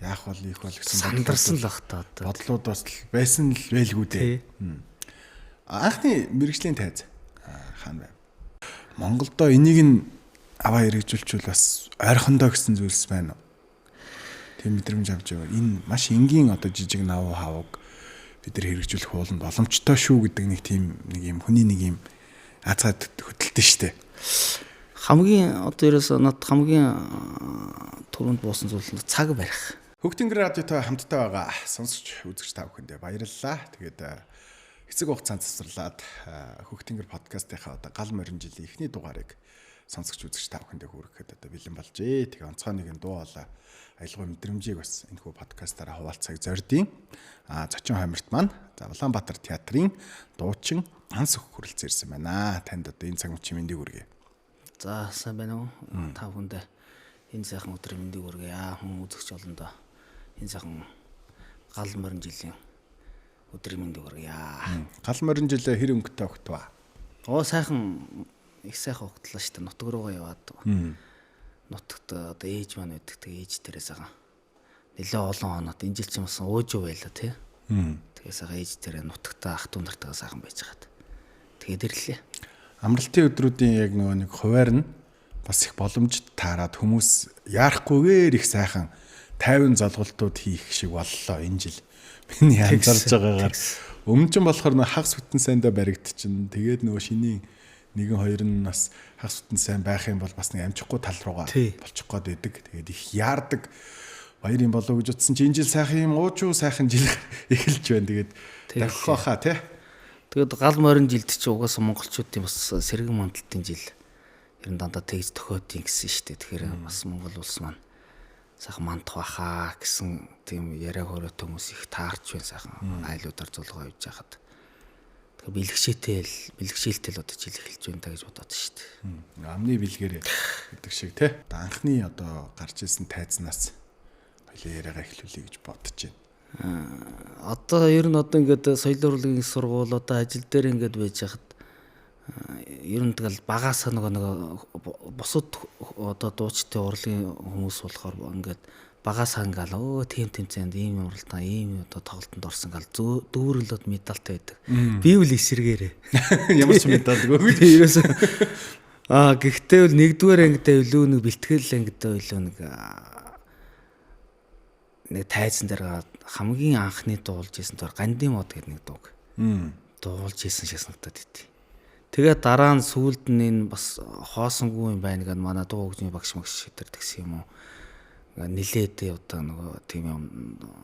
Яах бол их бол гэсэн сандарсан л бах та одоо. Бодлууд бас л байсан л байлгүй дээ. Анхны мэрэгжлийн тайз хаана байв? Монголдо энийг нь аваа хэрэгжүүлчихвэл бас ойрхондоо гэсэн зүйлс байна уу? Тийм мэдрэмж авч байгаа. Энэ маш энгийн одоо жижиг нав хавг бид нар хэрэгжүүлэх ууланд боломжтой шүү гэдэг нэг тийм нэг юм хүний нэг юм азгаад хөдөлтөн штэ. Хамгийн одоо ерөөсөө над хамгийн түрүүнд буусан зүйл нь цаг барих. Хөгтөнгөр радиотой хамтдаа байгаа сонсогч үзэгч та бүхэндээ баярлалаа. Тэгээд хэцэг хугацаанд цацрлаад Хөгтөнгөр подкастынхаа одоо гал морин жилийн эхний дугаарыг сонсогч үзэгч та бүхэндээ хүргэхэд одоо бэлэн болжээ. Тэгээ онцгой нэгэн дуу хоолой аялгау мэдрэмжийг бас энэхүү подкастаараа хуваалцахыг зордیں۔ Зочин хойморт маань за Улаанбаатар театрын дуучин Анс өх хүрэлцэн ирсэн байна. Танд одоо энэ цаг мөчийн мэндийг хүргэе. За сайн байна уу? Та бүхэндээ энэ сайхан өдрийн мэндийг хүргэе. Хүн үзэгч олондоо энэ сайхан гал морин жилийн өдрийн мэндийг хүргэе. Гал морин жилээ хэр өнгөтэй огтваа? Оо сайхан их сайхан огтлоо шүү дээ. Нутаг руугаа яваад. Нутагт одоо ээж маань байдаг. Тэгээ ээж дээрээ сайхан нэлээ олон хоноод энэ жил ч юм бас уужуу байлаа тий. Тэгээ сайхан ээж дээрээ нутагтаа ах トゥ нартайгаа сайхан байж хаад. Тэгээд ирлээ. Амралтын өдрүүдийн яг нөгөө нэг хуваар нь бас их боломжит таарад хүмүүс яарахгүйгээр их сайхан тайван золголтууд хийх шиг боллоо энэ жил. Миний анзаарч байгаагаар өмнө чинь болохоор нөх хагас бүтэн сайндаа баригдчихна. Тэгээд нөгөө шинийн нэгэн хоёр нь бас хагас бүтэн сайн байх юм бол бас нэг амжихгүй тал руугаа болчих гээд байдаг. Тэгээд их яардаг баяр юм болов гэж утсан чи энэ жил сайхан юм уучуу сайхан жил эхэлж байна. Тэгээд давхих байхаа тий. Тэгээд гал морин жилд чи угаасаа монголчуудын бас сэргэн мандалтын жил ер нь дандаа тэгж тохиодیں гэсэн шүү дээ. Тэгэхээр бас Монгол улс маань сайхан мандах байхаа гэсэн тийм яриа хориотой хүмүүс их таарч байна сайхан айлуудаар зулгаа явж байхад. Тэгэхээр бэлгшээлтэй л одоо жил эхэлж байна та гэж бодоод шүү дээ. Амны бэлгээрээ гэдэг шиг тий. Анхны одоо гарч ирсэн тайзнаас хоёлаа яриагаа эхлүүлье гэж бодож байна. Одоо ер нь одоо ингээд соёл урлагийн сургууль одоо ажил дээр ингээд байж хахад ер нь тэгэл багаасаа нөгөө бусад одоо дуучдын урлагийн хүмүүс болохоор ингээд багаасаа ингээл өө тийм тэмцээнд ийм уралдаан ийм одоо тоглолтод орсон гал дүүрэлүүд медальтай байдаг. Би үл эсэргээрээ. Ямар ч медальгүй. Ерөөсөө гэхдээ бол нэгдүгээр ангидаа илүү нэг бэлтгэл ангидаа илүү нэг тайзан дээр хамгийн анхны дуулж исэн доор Гандин мод гэдэг нэг дууг. Дуулж исэн шиг санагдаад идэв. Тэгээд дараа нь сүүлд нь энэ бас хоосонгүй юм байна гэдэг манай дуу хөгжмийн багш магш шидэр тэгсэн юм уу. Нилээд одоо нөгөө тийм юм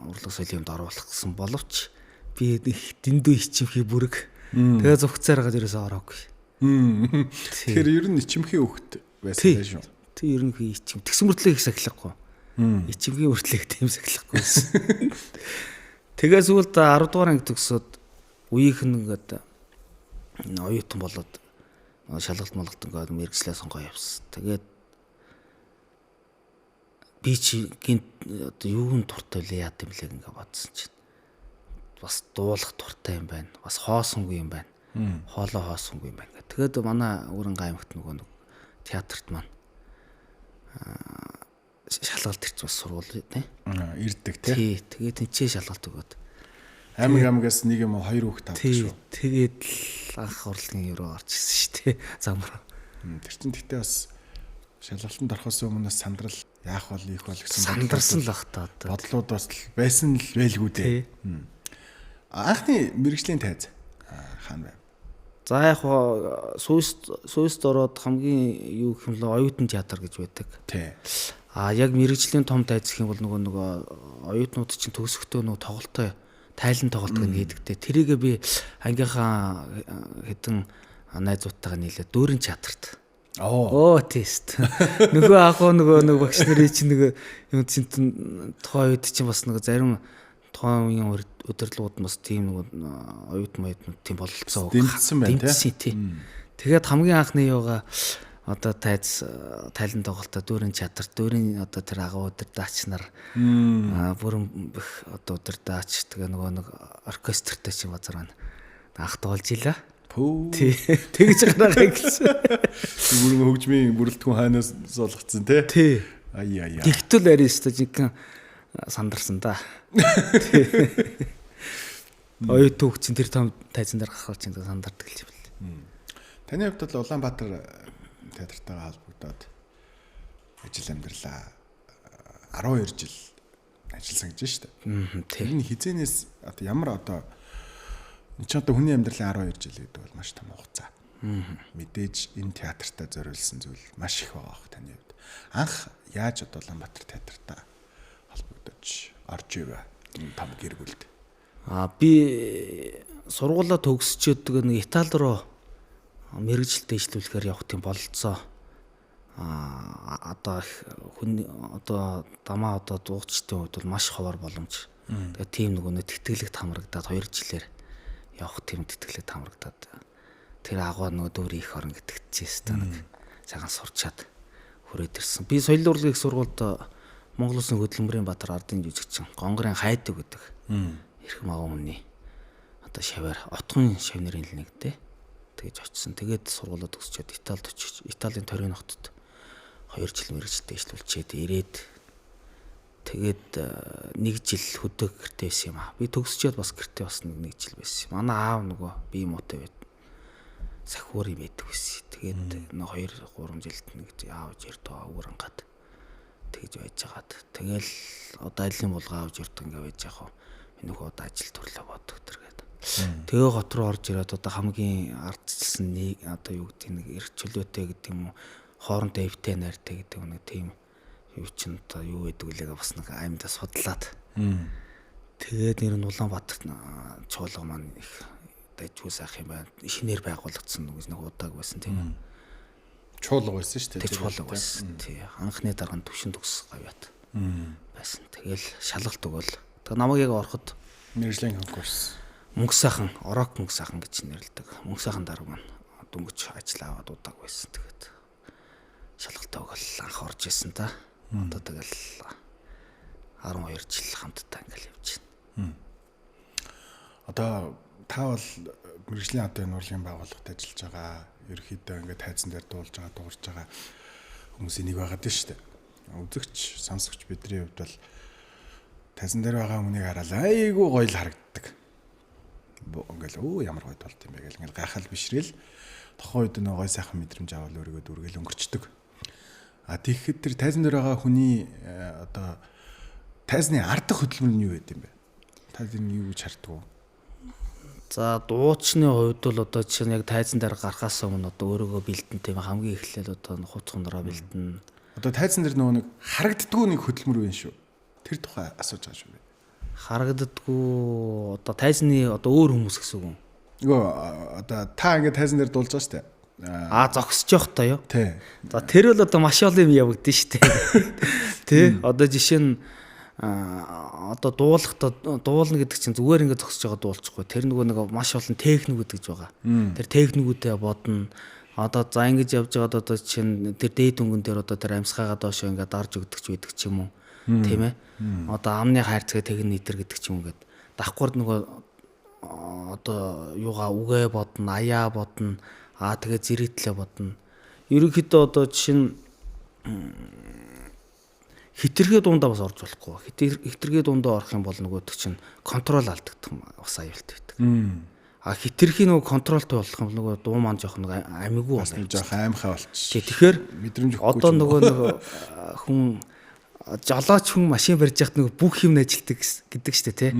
урлаг соёлын юмд оруулах гэсэн боловч би их дэндүү ичимхий бүрэг. Тэгээ зүгцээр хагаад ерөөсөө ороогүй. Тэгэхээр ер нь ичимхий хөхт байсан байх шүү. Тэг ер нь ичим. Тэгсэн мөртлөө их сахилахгүй. Ичимхий мөртлөө их тийм сахилахгүй байсан. Тэгээ сүүлд 10 дугаар анги төгсөөд үеийнх нь ингээд оюутан болоод шалгалт малгалт ингээд мэрэгчлээ сонгоо явсан. Тэгээд би чи гинт одоо юунд дуртай вэ яад юм лээ ингээ бодсон чинь бас дуулах дуртай юм байна. Бас хоосонгүй юм байна. Хоолой хоосонгүй юм байна. Тэгээд манай Өрөнгө аймагт нөгөө нэг театрт маань шалгалт ирч бас сургууль тий. Ирдэг тий. Тэгээд тэнцээ шалгалт өгөөд. Аймаг аймагаас нэг юм уу хоёр хүүхэд авдаг шүү. Тэгээд л анх урлагийн өрөө орж ирсэн шүү дээ. Зам руу. Тэр чинь тэгтээ бас шалгалтанд орохоос өмнө сандрал яах бол их бол гэсэн сандарсан л бах та одоо. Бодлууд бас л байсан л байлгүй дээ. Анхны мэрэгжлийн тайз хаана байв? За яг хоо сүйст ороод хамгийн юу гэх юм бол оюутан театр гэж байдаг. Тий. А яг мэрэгжлийн том тайз гэх юм бол нөгөө оюутнууд чинь төгсөхдөө нөгөө тоглолттой тайлан тоглолт гэнэ хийдэгтэй. Тэрийгээ би ангийнхаа хэдэн найзуудтайгаа нийлээд дүүрэн театрт. Оо тест. Нөгөө ах уу нөгөө багш нарын чинь нөгөө юм чинь тухайн үед чинь бас нөгөө зарим тухайн үеийн удирдлагууд нь бас тийм нөгөө оюутан моютнууд тийм бололцоо дэмжсэн байна тий. Тэгээд хамгийн анхны юугаа одоо тайз тайлан тоглолтоо дүүрэн театр дүүрэн одоо тэр агуу удирдаач нар бүрэн бэх одоо удирдаач тэгээ нөгөө нэг оркестртэй чинь базар байна. Анх дуулж илаа. Пүү. Тий. Тэгж гараа гэсэн. Бүрэн хөгжмийн бүрэлдэхүүн хойноос суулгацсан тий. Тий. Ай ай. Тэгтэл арай өстой жинхэнэ Сандарсан да. Оюутан хүүхд чинь тэр том тайзан дээр гарахаар чинь сандардаг л юм бэл. Таны хувьд бол Улаанбаатар театртайгаа холбогдоод ажил амьдралаа 12 жил ажилласан гэж байна шүү дээ. Тийм. Энэ хизэнээс одоо ямар одоо энэ ч одоо хүний амьдралын 12 жил гэдэг бол маш том хугацаа. Мэдээж энэ театртаа зориулсан зүйл маш их байгаа бох таны хувьд. Анх яаж одоо Улаанбаатар театртаа холбогдож орж ивэ энэ том гэр бүлд? Би сургуулаа төгсчөөд нэг Итали руу мэргэжил дэвшлүүлэхээр явах тийм бололцоо одоо хүн одоо дамаа одоо дуучдын хувьд бол маш ховор боломж. Тэгээ тийм нөгөө нэг тэтгэлэгт хамрагдаад 2 жилээр явах тийм тэтгэлэгт хамрагдаад тэр агуу нөгөө дүүр их орон гэдэгчээс нэг цагаан сурчаад хүрээд ирсэн. Би соёл урлагийн сургуульд Монгол Улсын хөдөлмөрийн Баатар ардын жүжигчин Гонгорын хайдаг гэдэг эрхэм агуу хүний одоо шаваар отгон шав нэрийн л нэгдээ тэгж очсон. Тэгээд сургуулаа төгсчөөд Италид очиж Италийн Торино хотод 2 жил мэргэжилтэд ажиллуулчихэд ирээд тэгээд 1 жил хөдөө гэртээ байсан юм аа. Би төгсчөөд бас гэртээ бас нэг жил байсан. Манай аав нөгөө бие муутай байд. Сахиур юм байдаг байсан. Тэгээд нэг 2 3 жилд нэг аав жирдөө өвөр ангаад тэгж байжгаад тэгэл одоо алийн булгаа авч ирдэг ингээ байж яах вэ? Миний хөө одоо ажил төрлөө боддог тэр гээд. Тэгээ хот руу орж ирээд одоо хамгийн ардчилсан нэг одоо юу гэдэг нэг эрх чөлөөтэй гэдэг юм уу хоорондоо эвтэй найртай гэдэг нэг тийм юу чинь одоо юу гэдэг үлээгээ бас нэг амьдаа судлаад. Тэгээд нэр нь Улаанбаатар чуулга маань их дайжгүй сайх юм байна. Шинээр байгуулагдсан нэг нэг удааг байсан тийм үү. Чуулга байсан шүү дээ. Тэр чуулга байсан. Тий. Анхны дарга нь төвшин төгс гавьяат байсан. Тэгэл шалгалт өгөөл. Тэгээ намайг яг ороход мэргэжлийн конкурс мөнгө сайхан, орок мөнгө сайхан гэж нэрлэдэг. Мөнгө сайхан дарга маань дөнгөж ажил аваад удааг байсан. Тэгээд шалгалт өгөөл анх орж исэн та. Одоо тэгэл 12 жил хамтдаа ингээл явж байна. Одоо та бол мэргэжлийн одоо энэ урлагийн байгууллагад ажиллаж байгаа. Ерөнхийдөө ингээд тайзан дээр дуулж байгаа, дуурж байгаа хүмүүсийн нэг байгаад байна шүү дээ. Үзэгч, сонсогч бидний хувьд бол тайзан дээр байгаа хүнийг хараад айгүй гоё л харагддаг. Ингээл өө ямар гоё дуулт юм бэ гэл ингээл гайхал бишрэл тухайн үед нөө гоё сайхан мэдрэмж авал өөрийгөө дүргээл өнгөрчдөг. А тэгэхэд тэр тайзан дээр байгаа хүний одоо тайзны ардах хөдөлмөр нь юу байд юм бэ? Та тэр нь юу гэж харддаг вэ? За дуучны хувьд бол одоо жишээ нь яг тайзан дээр гарахаас өмнө одоо өөрийгөө бэлдэн тийм хамгийн эхлээл одоо хувц хундраа бэлдэн. Одоо тайзан дээр нөгөө нэг харагддггүй нэг хөдөлмөр байна шүү. Тэр тухай асууж байгаа шүү. Харагддггүй одоо тайзны одоо өөр хүмүүс гэсэн үг юм. Нөгөө одоо та ингээд тайзан дээр дуулж байгаа шүү дээ. Аа зогсож явах та юу? Тий. За тэр бол одоо маш олон юм явагдана шүү дээ. Тэ одоо жишээ нь одоо дуулахдаа дуулна гэдэг чинь зүгээр ингээд зогсож байгаа дуулчихгүй. Тэр нөгөө нэг маш олон техникүүд гэж байгаа. Тэр техникүүдээ бодно. Одоо за ингэж явж байгаад одоо чинь тэр дээд өнгөн дээр одоо тэр амьсгаагаа доошоо ингээд дарж өгдөг ч байдаг ч юм уу. Тийм ээ. Одоо амны хайрцаг тэгнэ нэтэр гэдэг ч юм ингээд давхар нөгөө одоо юугаа үгээ бодно, аяа бодно, аа тэгээ зэрэтлээ бодно. Ерөнхийдөө одоо жишээ нь хитрхээ дундаа бас орж болохгүй. Хитрхээ дундаа орох юм бол нөгөөдөг чинь контрол алдагдах бас аюултай байдаг. А хитрхи нөгөө контролтой болох юм бол нөгөө дуу маань жоох нэг амигүй болно. Жоох аймхай болчих. Тэгэхээр мэдрэмж өгөхгүй. Одоо нөгөө нөгөө хүн жолооч хүн машин барьж яхад нөгөө бүх юм ажилтдаг гэдэг штэ тий.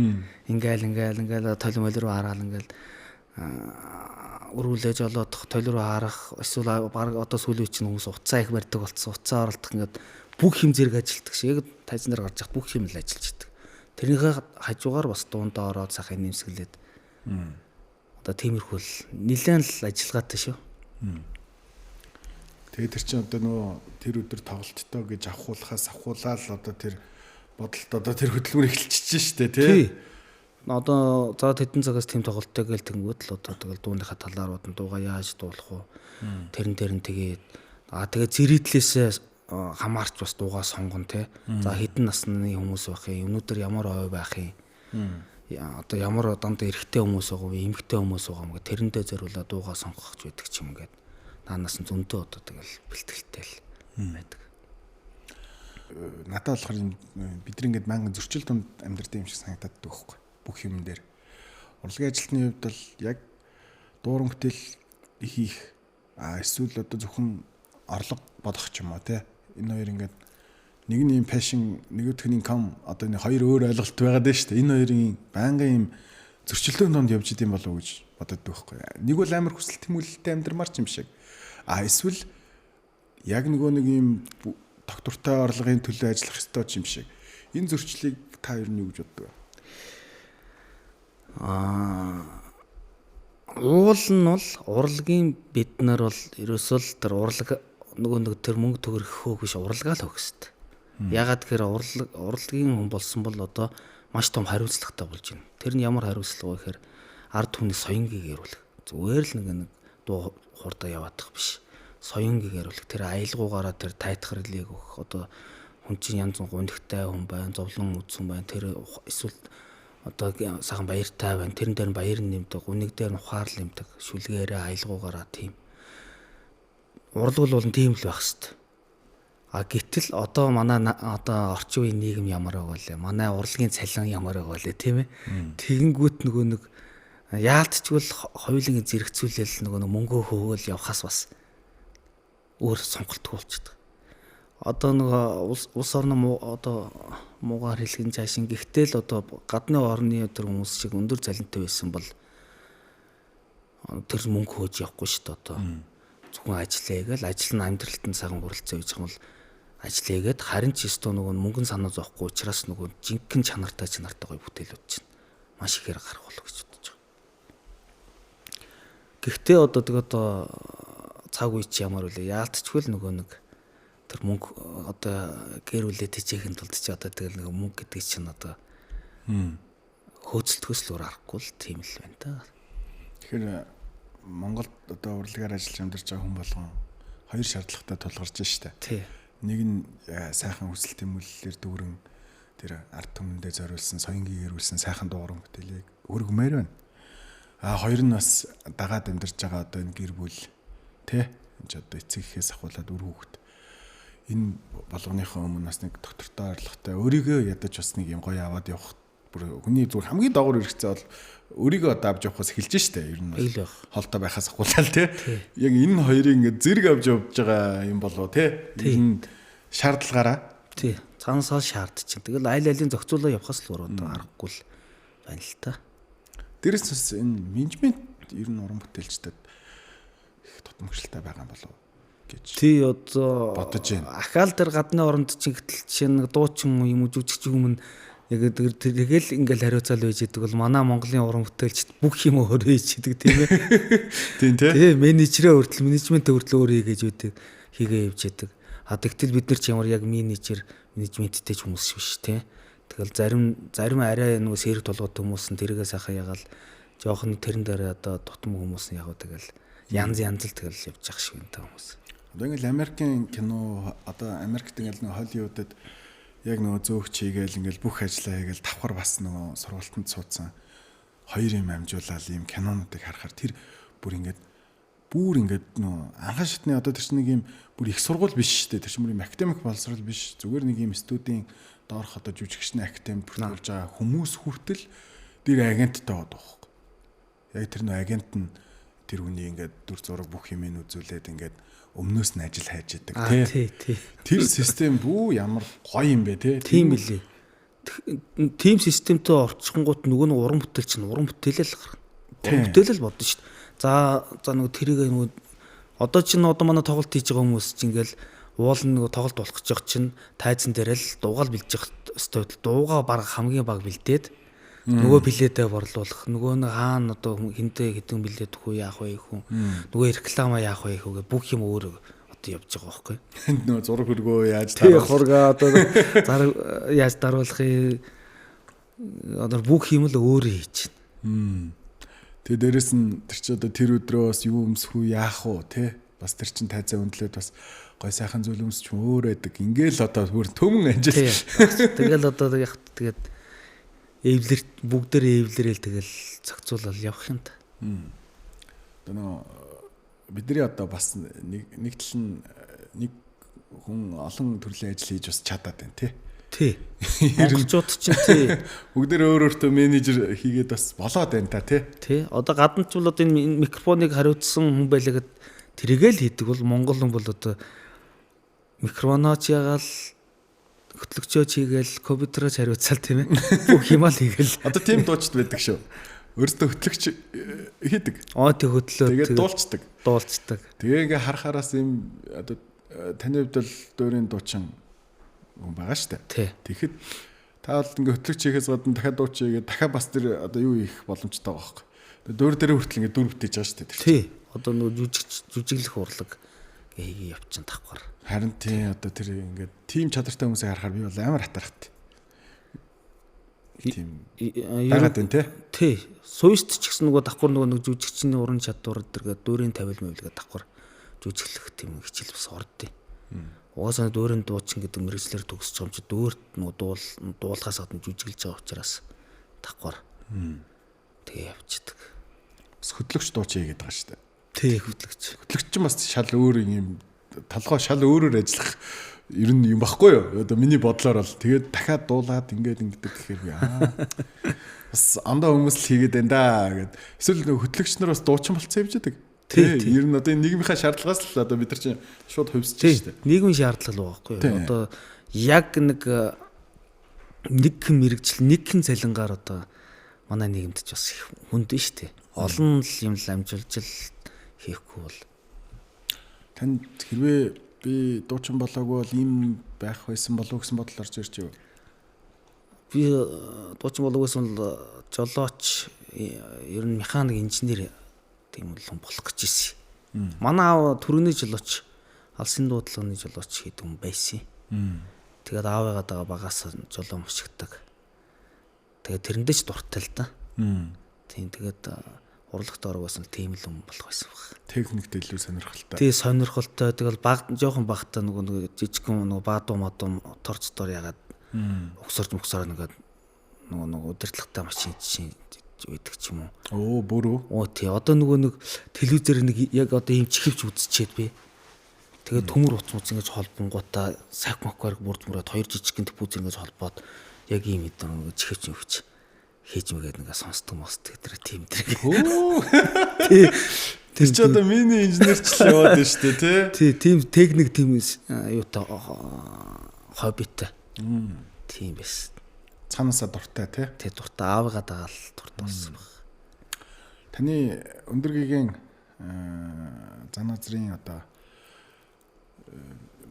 Ингээл ингээл ингээл толь мол руу хараал ингээл өрүүлээ жолоодох, толь руу харах, эсвэл баг одоо сүүлийн үе чинь хүмүүс уцаа их барьдаг болцсон. Уцаа оролдох ингээд бүх юм зэрэг ажилтдаг шиг яг тайзан дээр гарч яхад бүх юм л ажиллаж идэг. Тэрнийхээ хажуугаар бас дуундаа ороод сайхан нэмсгэлээд. Одоо тиймэрхүү л нилээн л ажиллагаатай шүү. Тэгээд тэр чинь одоо нөгөө тэр өдөр тоглолттой гэж авахуулахаас авахуулаад л одоо тэр бодолт одоо тэр хөдөлмөр эхэлчихэж штэ тий. Одоо за тэдэн цагаас тийм тоглолттой гээл тэнгүүд л одоо тэгэл дууныхаа талаар бодно, дуугаа яаж дуулах уу? Тэрэн дээр нь тэгээд тэгээ зэрэдлээсээ хамаарч бас дуугаа сонгоно те. За хэдэн насны хүмүүс байх юм, өнөөдөр ямар ой байх юм. Одоо ямар дандаа эрэгтэй хүмүүс байгаа вэ, эмэгтэй хүмүүс байгаа юм гэ тэрэндээ зориулаад дуугаа сонгох гэж байдаг ч юм ингээд. Наанаас нь зөндөө одоо тэгэл бэлтгэлтэй л байдаг. Надад болохоор юм бид нар ингээд манган зөрчил дунд амьдардаг юм шиг санагдаад байдаг байхгүй бүх юм дээр. Урлагийн ажилтны хувьд бол яг дууран бүтээл хийх эсвэл одоо зөвхөн орлого бодох ч юм уу те. Энэ хоёр ингээд нэг нь юм passion, нөгөөх нь income, одоо энэ хоёр өөр ойлголт байгаад байна шүү дээ. Энэ хоёрын байнгын юм зөрчилдөөн донд явж идэм болов уу гэж бодод байхгүй. Нэг бол амар хүсэл тэмүүлэлтэй амьдрмаар ч юм шиг. А эсвэл яг нөгөө нэг юм доктортой орлогын төлөө ажиллах ёстой ч юм шиг. Энэ зөрчлийг та ер нь юу гэж боддог вэ? Уул нь бол урлагийн бид нар бол ерөөсөө л тэр урлаг нөгөө нэг тэр мөнгө төгрөх хөөх биш, урлагаа л хөөх хэвээр. Ягаад гэхээр урлагийн хүн болсон бол одоо маш том хариуцлагатай болж байна. Тэр нь ямар хариуцлага вэ гэхээр ард түмний соёнгийг ирүүлэх. Зүгээр л нэг дуу хурдаа яваадах биш. Соёнгийг ирүүлэх. Тэр аялгуугаараа тэр тайтгарлыг өгөх. Одоо хүн чинь янз гунигтай хүн байна, зовлон үзсэн байна. Тэр эсвэл одоо сайхан баяртай байна. Тэрэн дээр нь баяр нэмдэг, гуниг дээр нь ухаарлал нэмдэг. Шүлгээрээ аялгуугаараа тийм. Урлаг бол тийм л байх хэвээр. А гэтэл одоо манай одоо орчин үеийн нийгэм ямар байгаа вэ? Манай урлагийн цалин ямар байгаа вэ, тийм ээ? Тэгэнгүүт нөгөө нэг яалтчгүй л хоёулангийн зэрэгцүүлэл нөгөө нэг мөнгөө хөөгөл явхаас бас өөр сонголтгүй болчихдог. Одоо нөгөө улс орно одоо муугаар хэлгэн цаашин гэхдээ л одоо гадны орны тэр хүмүүс шиг өндөр цалинтай байсан бол тэр мөнгө хөөж явахгүй шүү дээ одоо. Зөвхөн ажиллая гээл ажил нь амьдралд нь сайхан хүрэлцээ гэж юм бол ажил хийгээд харин ч өстөө нөгөө мөнгөн санаа зовхгүй учраас нөгөө жинхэнэ чанартай гоё бүтээлүүд чинь маш ихээр гарах болов гэж бодож байгаа. Гэхдээ одоо тэг одоо цаг үе чи ямар үлээ яалтчгүй л нөгөө нэг тэр мөнгө одоо гэр бүлээ тэжээхин тулд чи одоо тэгэл нөгөө мөнгө гэдэг чинь одоо хөөцөлтгөөс л өөр аргагүй л тийм л байна та. Тэгэхээр Монголд одоо урлагаар ажиллаж амьдарч байгаа хүн болгон хоёр шаардлагатай тулгарч штэ. Тий. Нэг нь сайхан хүсэл тэмүүллээр дүүрэн тэр ард түмэндээ зориулсан соёнгийг ирүүлсэн сайхан дууран бүтээлийг өргөмөр байна. А хоёр нь бас дагаад амьдарч байгаа одоо энэ гэр бүл тэ энэ ч одоо эцэг эхээс ахуулаад үр хүүхэд энэ болгоныхоо өмнө бас нэг доктортой орлоготой өөрийгөө ядаж бас нэг юм гоё аваад явах бүр хүний зүгээр хамгийн доогуур хэрэгцээ бол өөрийгөө одоо авч явахаас эхэлж штэ. Ер нь бол холтой байхаас ахуулаад тэ. Яг энэ хоёрыг ингээд зэрэг авч явж байгаа юм болов тэ. Энэ шаардлагаараа. Тий. Цаанасаа шаардж чинь. Тэгэл аль алийн зохицуулаа явахаас л өөр одоо аргагүй л байна л та. Дээрээс бас энэ менежмент ер нь уран бүтээлчдэд их тутамгшилтай байгаа юм болов гэж. Тий одоо бодож байна. Ахаал дээр гадны оронд чинь гэтэл жишээ нэг дуучин юм уу жүжигч юм яг тэгэл ингээл хариуцаал байж идэг бол манай Монголын уран бүтээлчд бүх юм өөрөө хийж идэг тийм ээ. Тийм тий. Тий менежерээ хүртэл менежментээ хүртэл өөрөө хийж идэг хийгээ явж идэг. А тэгтэл бид нар ч ямар яг менежер менежменттэй ч хүмүүс биш тий. Тэгэл зарим арай нөгөө сэрэг толгойтой хүмүүс нь тэргээ сайхан ягаал жоохон тэрэн дээр одоо тутам хүмүүс нь яг тэгэл янз янз л тэгэл явж явах шиг юм та хүмүүс. Одоо ингээл Америкийн кино одоо Америкт ингээл нөгөө Холливуудад яг нөгөө зөөгч хийгээл ингээл бүх ажлаа хийгээл давхар бас нөгөө сургалтанд суудсан хоёр юм амжуулаад ийм кинонуудыг харахаар тэр бүр ингээд нөгөө анхан шатны одоо тэр чинь нэг юм бүр их сургууль биш шүү дээ. Тэр чинь бүр юм академик боловсрол биш. Зүгээр нэг юм студийн доорх одоо жүжигчний академи бүртгүүлж байгаа хүмүүс хүртэл тэр агенттай байдаг байхгүй. Яг тэр нөгөө агент нь тэр хүний ингээд дүр зураг бүх юм нь үзүүлээд ингээд өмнөөс нь ажил хайж идэг тий. Тий. Тэр систем бүү ямар гоё юм бэ тий. Тийм билээ. Тим системтэй орчихонгууд нөгөө нэг уран бүтээл чинь уран бүтээлэл л гарна. Уран бүтээл л бодно шүү дээ. За нөгөө тэрийг нөгөө одоо чинь одоо манай тоглолт хийж байгаа хүмүүс чинь ингээл уул нөгөө тоглолт болох гэж байгаа чинь тайзан дээр л дуугаал бэлдэж явах ёстой. Дуугаа баг хамгийн баг бэлдээд нөгөө билетээ борлуулах, нөгөө нэг хаана одоо хинтээ хэдэн билет өгөх үү, яах вэ хүн, нөгөө реклама яах вэ хүү гэ бүх юм өөр одоо явж байгаа байхгүй. Нөгөө зураг хөргөө яаж даруулах, хургаа одоо яаж даруулах юм одоо бүх юм л өөрөө хийж байна. Тэгээ дээрэс нь тэр чи одоо тэр өдрөө бас юу өмсөх үү, яах уу те? Бас тэр чин тайзаа өндлөөд бас гой сайхан зүйл өмсч өөр байдаг. Ингээл одоо бүр төмөн ажил. Тэгэл одоо яг тэгээд эвлэр бүгдээрээ эвлэрэл тэгэл зохицуулал явах юм та. Одоо нөгөө бидний одоо бас нэг тал нь нэг хүн олон төрлийн ажил хийж бас чадаад байна тий. Тий. Монголчууд чинь тий. Бүгдээр өөр өөртөө менежер хийгээд бас болоод байна та тий. Тий. Одоо гадна ч бол одоо энэ микрофоныг хариуцсан хүн байлаа гэд тэргээл хийдэг бол Монгол хүн бол одоо микрофоноо ч ягаал хөтлөгчөө ч хийгээл компьютероо ч хариуцаал тийм ээ. Бүх юмаа л хийгээл. Одоо тийм дуучид байдаг шүү. Өөртөө хөтлөгч хийдэг. Аа тий хөтлөө. Тэгээд дуулцдаг. Дуулцдаг. Тэгээ ингээ харахараас юм одоо таны хувьд бол дуурийн дуучин хүн байгаа шүү дээ. Тэгэхэд та бол ингээ хөтлөгч хийхээс гадна дахиад дууч хийгээд дахиад бас тэр одоо юу хийх боломжтой байгаа байхгүй. Дуур дээрээ хүртэл ингээ дүр бүтээж байгаа шүү дээ. Тий. Одоо нөгөө жүжиглэх урлаг ингээ хийгээ явчихсан давхар. Харин тий одоо тэр ингээ тийм чадвартай хүмүүсийг харахаар би бол амар хатархат. Тийм байгаад байна тий. Тий. Суйст ч гэсэн нөгөө давхар нөгөө нэг жүжигчний уран чадвар зэрэг дуурийн тавил мөвлөгээ давхар жүжиглэх тийм хичээл бас ордیں۔ Угаасаа дуурийн дуучин гэдэг мэргэжлэр төгсөж байгаа юм чи дуурт нөгөө дуулахаас гадна жүжиглэж байгаа учраас давхар. Тэгээ явчихдаг. Бас хөтлөгч дуучин хийгээд байгаа шүү дээ. Тий, хөтлөгч. Хөтлөгч чинь бас шал өөр юм толгой шал өөрөөр ажиллах ер нь юм баггүй юу? Одоо миний бодлоор бол тэгээд дахиад дуулаад ингээд ингэдэг гэхээр би бас андаа хүмүүс л хийгээд байна да гэд. Эсвэл нөгөө хөтлөгч нар бас дуучин болцсон явж байдаг. Тий, ер нь одоо энэ нийгмийнхаа шаардлагаас л одоо бид нар чинь шууд хувьсэж шүү дээ. Нийгмийн шаардлага л байгаа байхгүй юу? Одоо яг нэг мэрэгжил, нэг хэн цалингаар одоо манай нийгэмд ч бас их хүнд нь шүү дээ. Олон л юм л амжилж л хийхгүй бол танд хэрвээ би дуучин болоогүй бол ийм байх байсан болов уу гэсэн бодол орж ирж юу? Би дуучин болоогүйсэн бол жолооч, ер нь механик инженер тийм л хүн болох гэж ирсэн. Манай аав төрөний жолооч, алсын дуудлагын жолооч хийдэг хүн байсан. Тэгээд аавыгаа дагаа багаас жолоо мушигдаг. Тэгээд тэрэндээ ч дуртай л да. Тийм тэгээд урлагт орог байсан тийм л хүн болох байсан баг. Техникт илүү сонирхолтой. Тий, сонирхолтой. Тэгэл баг жоохон багтаа нөгөө жижигхэн нөгөө баадуу мадуу торц дор ягаад угсарч мугсараа нөгөө нөгөө удирдлагатай машин чинь байдаг ч юм уу. Оо бүр үү? Оо тий. Одоо нөгөө нэг телевизээр нэг яг одоо ийм чихвч үзчихэд би. Тэгээд төмөр утас муц ингэж холбонгуудаа сак маквар бүрд мөрөөд хоёр жижигхэн төвүүз ингэж холбоод яг ийм эдгээр нөгөө чихвч өвч хийж мэгээд нэг сонсдог мосдог тэр тийм тэр. Хөө. Тий. Тэр чи одоо миний инженерч л яваад байна шүү дээ тий. Тий, тийм техник тийм юутай хоббитой. Тийм байсан. Цаанаасаа дуртай тий. Тий, дуртай аавыгаа дагаал дуртай болсон баг. Таны өндөр гэгийн зан назрын одоо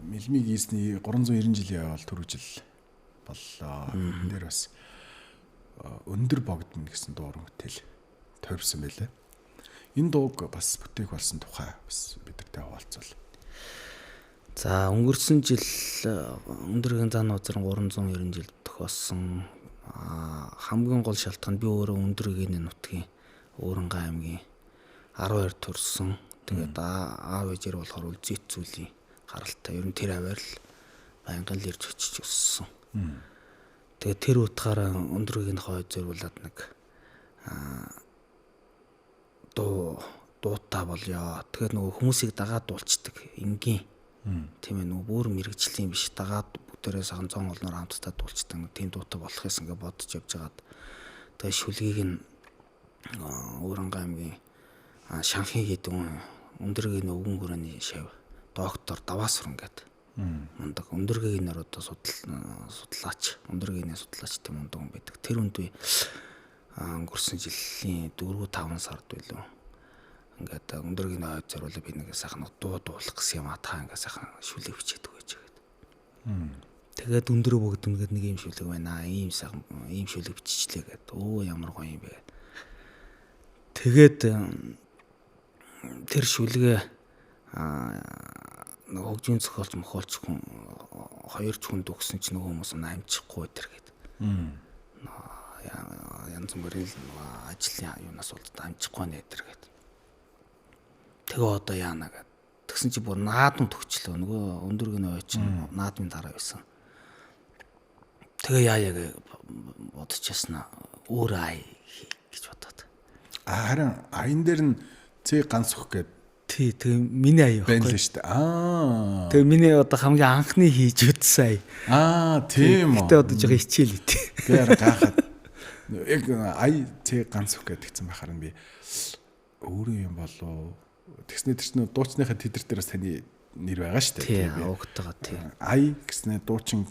мэлмиг ийсний 390 жилийн яваал түрүү жил боллоо. Энэ дээр бас өндөр богдно гэсэн дуу бүтээл тойрсон байлээ. Энэ дууг бас бүтээх болсон тухай бас бидэртэй хуваалцвал. За өнгөрсөн жил өндөргийн зан узран 390 жил тохиолсон. Хамгийн гол шалтгаан би өөрөө өндөргийн нутгийн Өөрөнгө аймгийн 12 төрсөн. Тэгээд аав ээжэр болохоор үлзийт зүйлийн гаралтай. Ер нь тэр аваар л байнгын л ирж очиж өссөн. Тэгээд тэр утгаараа өндөргийн хойд зориулаад нэг дуутай болёо. Тэгээд нөгөө хүмүүсийг дагаад дуулцдаг энгийн. Тийм ээ нөгөө бүр мэрэгжлийн биш дагаад бүгдээрээ сайхан зон олноор хамтдаа дуулцдаг тийм дуутай болох юмсан гэж бодож явж байгаад тэгээд шүлгийг нь Өөрөнгө аймгийн Шанхи гэдэг өндөргийн өвгөн хүрээний шав доктор Даваасран гэдэг мундаг өндөргийн нэр одоо судлаач өндөргийн судлаач тийм мундаг хүн байдаг. Тэр хүнд би өнгөрсөн жилийн 4-5 сард байлуу. Ингээд өндөргийн ойд зориулаад би нэг сайхан дуу дуулах гэсэн юм а та ингээд сайхан шүлэг бичээд өгөөч гэдэг. Тэгээд өндрөө богдсон гэдэг нэг юм шүлэг байна. Ийм сайхан ийм шүлэг биччихлээ гэдэг. Өө ямар гоё юм бэ. Тэгээд тэр шүлгээ нэг хөгжийн зохиолч мохиолч хүн хоёр ч хүнд өгсөн ч нөгөө хүмүүс нь амжихгүй тэр гээд. Янз бүрийн ажлын юунаас болоод амжихгүй нэ тэр гээд. Тэгээ одоо яана гэд. Тэгсэн чи бүр наадам төгчлөө. Нөгөө өндөргийн ой чинь наадмын дараа байсан. Тэгээ яа гэж бодчихсон аа. Өөр ай гэж бодоод. Харин аян дээр нь цэг ганц өгөх гээд. Тий, тэгээ миний ая Байна байхгүй. л шүү дээ. Аа. Тэгээ миний одоо хамгийн анхны хийж үзсэн ая. Аа, тийм үү. Гэтэ одоо жоохон хичээл ит. Би арай гайхаад яг ай цэг ганц үг гэдгцэн байхаар нь би өөрөө юм болов. Тэгснэ тэр чинь дуучныхаа тедэр дээр бас таны нэр байгаа шүү дээ. Тий, Би угтаага тий. ай гэснээр дуучин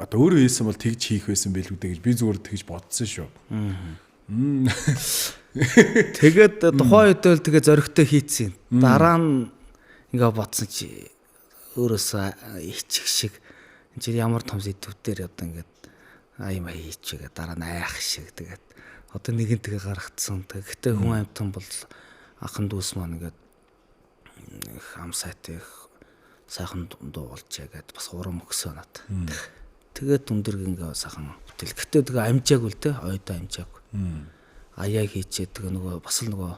одоо өөрөө хийсэн бол тэгж хийх байсан байлгүй дээ гэж би зүгээр тэгж бодсон шүү. Тэгээд тухайн үед бол тэгээ зоригтой хийцэн. Дараа нь ингээ бодсон чи өөрөөсөө ичих шиг энэ чи ямар том сэдвүүдээр одоо ингээд ай май хийчихээ дараа нь айх шиг тэгээд одоо нэгэн тэгээ гаргацсан. Гэхдээ хүн амьтан бол анхан дүүс маань ингээд их ам сайтай их сайхан дуу болжээ гэд бас урам өгсөн надад. Тэгээд өндөр ингээ сайхан бүтээл. Гэтэ тэгээ амжаагүй л те ойдоо амжаагүй. Аяа хийчээ тэгээ нөгөө бас л нөгөө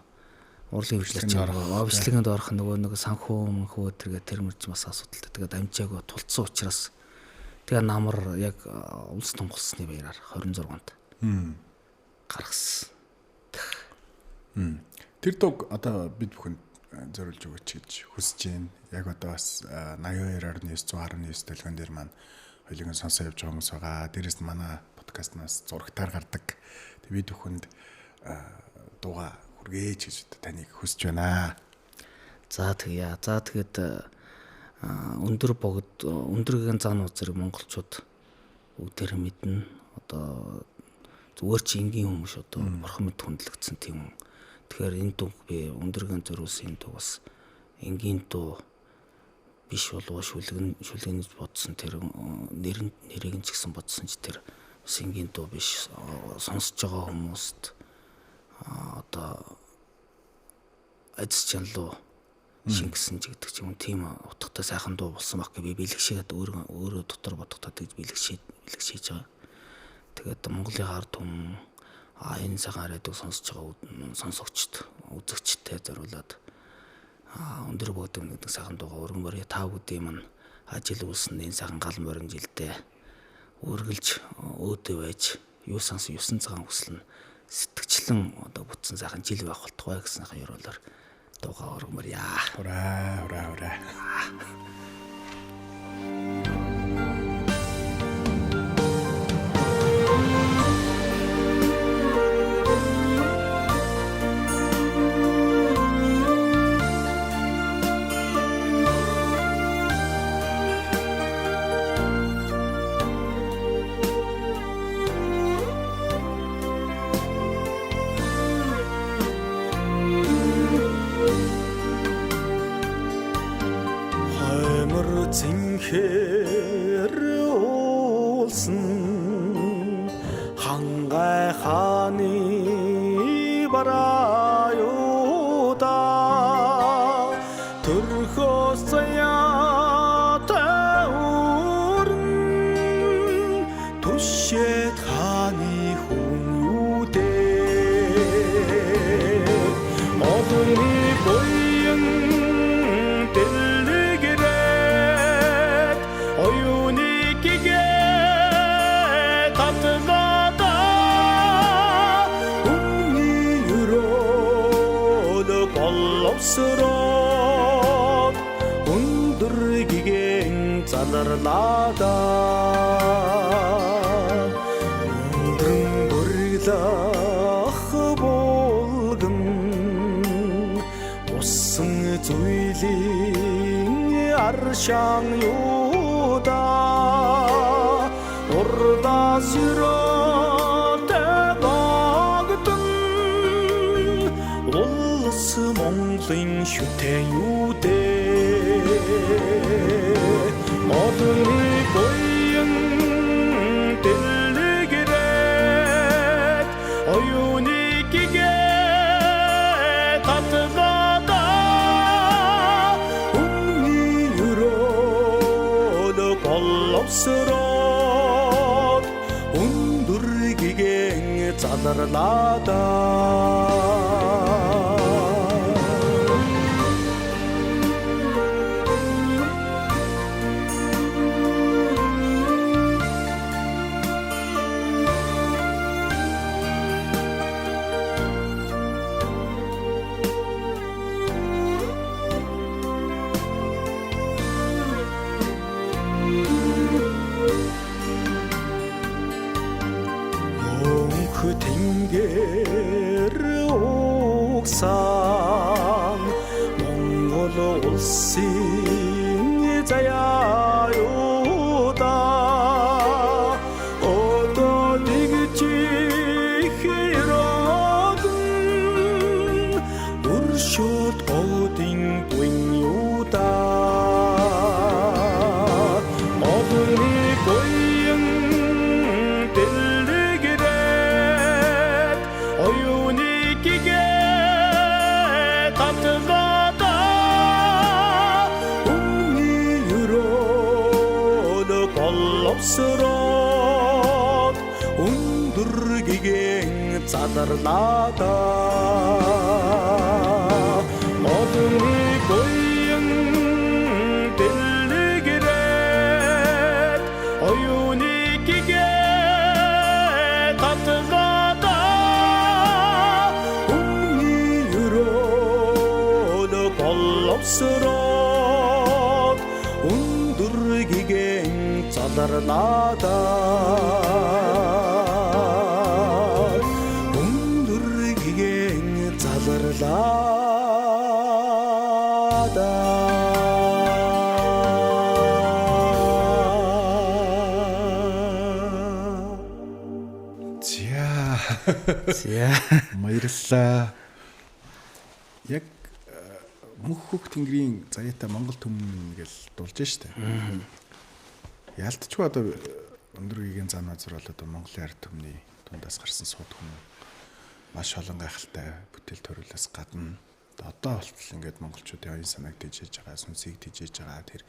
урлагийн хөгжлөч нөгөө бичлэгэнд орох нөгөө нэг санхүү мөнхүү тэргээ тэр мөрч бас асуудалтай. Тэгээд амжаагүй тулцсан учраас тэгээ намар яг улс тунгалсны баяраар 26-нд гаргасан. Тэр дууг одоо бид бүхэнд зориулж өгөөч гэж хүсэж байна. Яг одоо бас 82.9 100.9 төлгөн дээр маань хоёулын сонсоо явж байгаа хүмүүс байгаа. Дээрээс нь манай подкастнаас зурагтаар гардаг. Тэг бид бүхэнд дууга хүргээч гэж одоо таныг хүсэж байна. За тэгье. За тэгээд өндөр богд өндөргийн зан үзэр монголчууд бүгдээр мэднэ. Одоо зүгээр чи энгийн хүмүүс одоо бурхан мэд хүндлэгдсэн тийм хүн. Тэгэхээр энэ дуу би өндөргийн зориулсан энэ дуу бас энгийн дуу биш болов шүлгэн бодсон тэр нэр нэрийг нь ч гэсэн бодсон ч тэр бас энгийн дуу биш сонсож байгаа хүмүүст одоо ажил чанлуу шингэсэн ч гэдэг ч юм тийм утгатай сайхан дуу болсон баг гэж би бэлгшээгээд өөрөө өөрөө дотор бодохдоо тэгж бэлгшээж байгаа. Тэгээд Монголын ард түмэн энэ сайхан радиог сонсож байгаа сонсогчд үзэгчтэй зориулаад өндөр богдом гэдэг сайхан дуугаа өргөмөр та бүдийн маань ажил үйлсэн энэ сайхан гал морин жилдээ үргэлж өөдөө байж юу санс 9 цагаан хүсэл нь сэтгэгчлэн одоо бүтсэн сайхан жил байх болтугай гэсэн сайхан ёроолоор дуугаа өргөмөр яа. Хураа хураа хураа. Хоймор цэнхэр уулсан хангай хааны бараюуда төрхөөс заяатай өрн түшээд хааны хүн үдэ олонний буян дэлгэрээд оюуны гэгээ татлаа өмнө өрөөл боловсроод өндөр гигэн заларлаа да өндрөн бүрглэх булган усан зүйлийн аршаан юуда урдаас өрөөтэй богдон улс Монголын шүтэн юудэ олонний буян дэлгэрээд оюуны гэгээ татлаа өмнө өрөөл боловсроод өндөр гигэн заларлаа да. Мөнх тэнгэр угсан Монгол улсын заяа юу да одоо дэгжих эродон өршөөд одын буйн юу да одны буян дэлгэрээд оюуны гэгээ татлаа өмнө өрөөл боловсроод өндөр гигэн заларлаа да одны буян дэлгэрээд оюуны гэгээ татлаа өмнө өрөөл боловсроод өндөр гигэн заларлаа да өндөр гигэн заларлаа да. За. За. Баярлалаа. Яг мөнх хөх тэнгэрийн заяатай Монгол түмэн гэж дуулж штэ. Ялтчгүй одоо өндөр гэгийн зам азар бол одоо Монголын ард түмний дундаас гарсан сууд хүмүүс маш олон гайхалтай бүтээл төрөлөөс гадна одоо болтол ингээд монголчуудын оюун санааг тэжээж байгаа, сүнсийг тэжээж байгаа тэр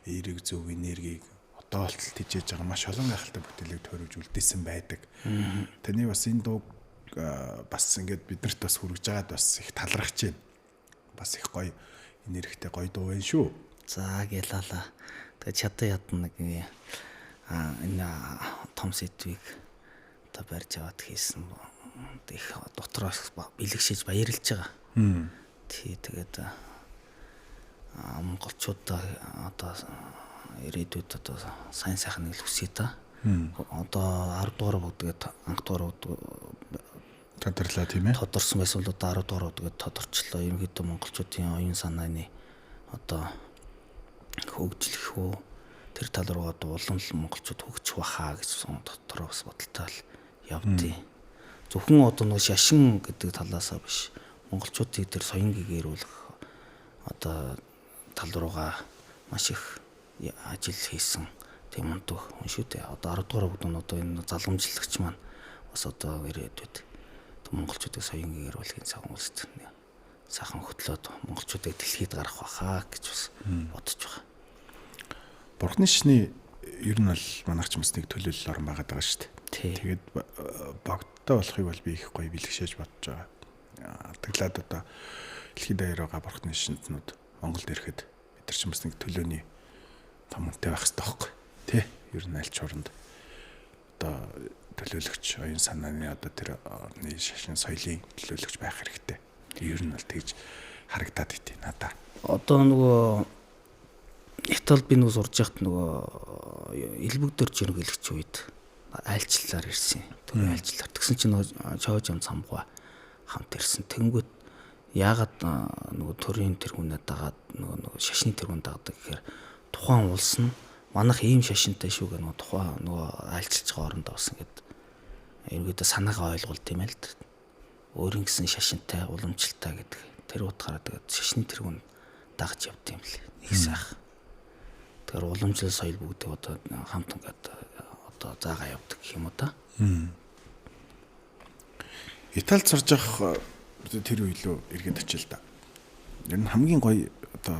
эерэг зөв энергийг одоо болтол тэжээж байгаа маш олон гайхалтай бүтээлийг төрөвж үлдээсэн байдаг. Таны бас энэ дууг бас ингээд биднэрт бас хүргэж байгаад бас их талархаж байна. Бас их гоё энергитэй гоё дуу байна шүү. За гэлала. Тэгээ чадан ядна нэг энэ том сэдвийг одоо барьж аваад хийсэн. Их дотроос бэлэгшээж баярлж байгаа. Тий, тэгээд монголчууд одоо ирээдүйд одоо сайн сайхан нэг л хүсье та. Одоо 10 дугаар бүгдгээд анх дугаар тодорлоо тийм ээ. Тодорсон байсан бол одоо 10 дугаар бүгдгээд тодорчлоо. Ерөнхийдөө монголчуудын оюун санааны одоо хөгжлөх үү тэр тал руу одоо улам л монголчууд хөгжих баха гэсэн дотор бас бодолтой л явдیں۔ Зөвхөн одоо нэг шашин гэдэг талаасаа биш монголчуудыг тэр соён гэгэрүүлэх одоо тал руугаа маш их ажил хийсэн тийм мундаг хүн шүү дээ. Одоо 10 дугаар бүгд нь одоо энэ залгамжлагч маань бас одоо ирээдүйд монголчуудыг соён гэгэрүүлэхийн цагаан улсад сайхан хөтлөөд монголчуудыг дэлхийд гаргах байхаа гэж бас бодож байгаа. Бурхны шний ер нь бол манайх ч бас нэг төлөөлөл орон байгаад байгаа шүү дээ. Тэгээд богдтой болохыг бол би их гоё бэлгшээж бодож байгаа. Тэглээд одоо дэлхийд даяар байгаа бурхны шинтнүүд Монголд ирэхэд бид нар ч бас нэг төлөөний том үнэтэй байх хэрэгтэй байхгүй тий. Ер нь аль ч оронд одоо төлөөлөгч оюун санааны одоо тэр орны шашин соёлын төлөөлөгч байх хэрэгтэй. Ер нь бол тэгж харагдаад итий надаа. Одоо нөгөө Италид би нөгөө сурж байхад нөгөө элбэг дөрж ерөнхийлөгч үед айлчлалаар ирсэн. Төрийн айлчлалаар. Тэгсэн чинь нөгөө чоож юм цамгуа хамт ирсэн. Тэнгүүт яагаад нөгөө төрийн тэргүүнээ дагаад нөгөө шашны тэргүүн дагадаг гэхээр тухайн улс нь манайх ийм шашинтай шүү гэх нөгөө тухайн нөгөө айлчилж байгаа оронд авсан гэд ерөнхийдөө санаагаа ойлгуулд юм л да. Өөрийн гэсэн шашинтай, уламжлалтай гэдэг тэр утгаараа тэгээд шашны тэргүүн дагаж явд юм лээ. Нэг сайхан. Тэгэхээр уламжлал соёл бүгдийг одоо хамт ингээд одоо заагаа явдаг гэх юм уу та. Италид сурж явах тэр үе лөө эргээд очил та. Ер нь хамгийн гоё одоо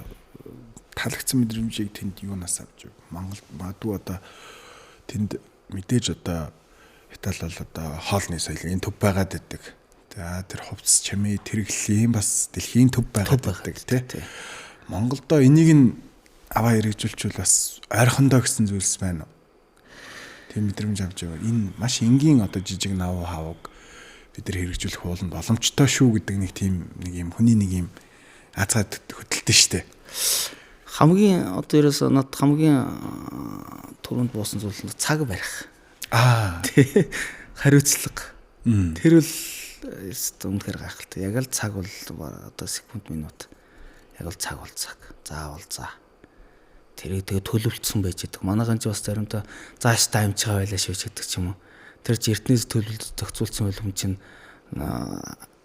таалагдсан мэдрэмжийг тэнд юунаас авч вэ? Монгол магадгүй одоо тэнд мэдээж одоо Итали бол одоо хоолны соёл энэ төв байгаад байдаг. За тэр хувцас чимээ тэрглэлийн бас дэлхийн төв байгаад байдаг тий. Монголдо энийг нь аваа хэрэгжүүлчихвэл бас ойрхондоо гэсэн зүйлс байна уу? Тийм мэдрэмж авч байгаа. Энэ маш энгийн одоо жижиг нав хавг бид нар хэрэгжүүлэх ууланд боломжтой шүү гэдэг нэг тийм нэг юм хүний нэг юм азгаад хөдөлтөн штэ. Хамгийн одоо ерөөсөө над хамгийн түрүүнд буусан зүйл нь цаг барих. Аа. Хариуцлага. Тэр л үнэхээр гайхалтай. Яг л цаг бол одоо секунд минут. Яг л цаг бол цаг. Заавал за. Тэрийг тэгээ төлөвлөсөн байж идэг. Манайхан ч бас заримдаа зааш та амжигаа байлаа шүү гэдэг ч юм уу. Тэр чи эртнээс төлөвлөж зохицуулсан байл хүн чинь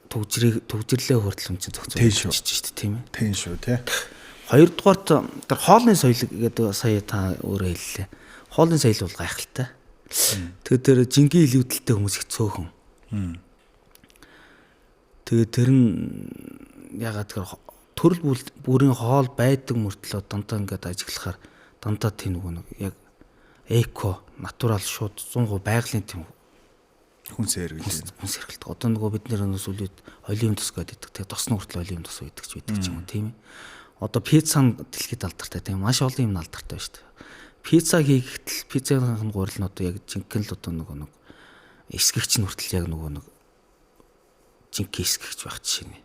төгжрийг төгжрлээ хүртэл хүн чинь зохицуулж шүү дээ, тийм ээ. Тийм шүү, тий. Хоёрдугаарт тэр хоолны соёл гэдэг сая та өөрөө хэллээ. Хоолны соёл бол гайхалтай. Тэгээ тэр жингийн илүүдэлтэй хүмүүс их цөөхөн. Тэгээ тэр нь ягаад тэгэхээр төрөл бүрийн хоол байдаг мөртлөө дандаа ингээд ажиглахаар дандаа тийм нөгөө нэг яг эко, натурал шууд 100% байгалийн тийм хүнс хэрэглэдэг. Хүнс хэрэглэдэг. Одоо нөгөө бид нэр сүүлд олимп тус гэдэг. Тэгээ тосны хүртэл олимп тус байдаг ч байдаг ч юм уу, тийм ээ. Одоо пицца нь дэлхийд алдартай, тийм маш олон юм алдартай байна шүү дээ. Пицца хийхдээ пиццагийн гурил нь одоо яг жинхэнэ л одоо нөгөө нэг эсгэгч нь хүртэл яг нөгөө нэг жинхэнэ эсгэгч байх жишээ нэ.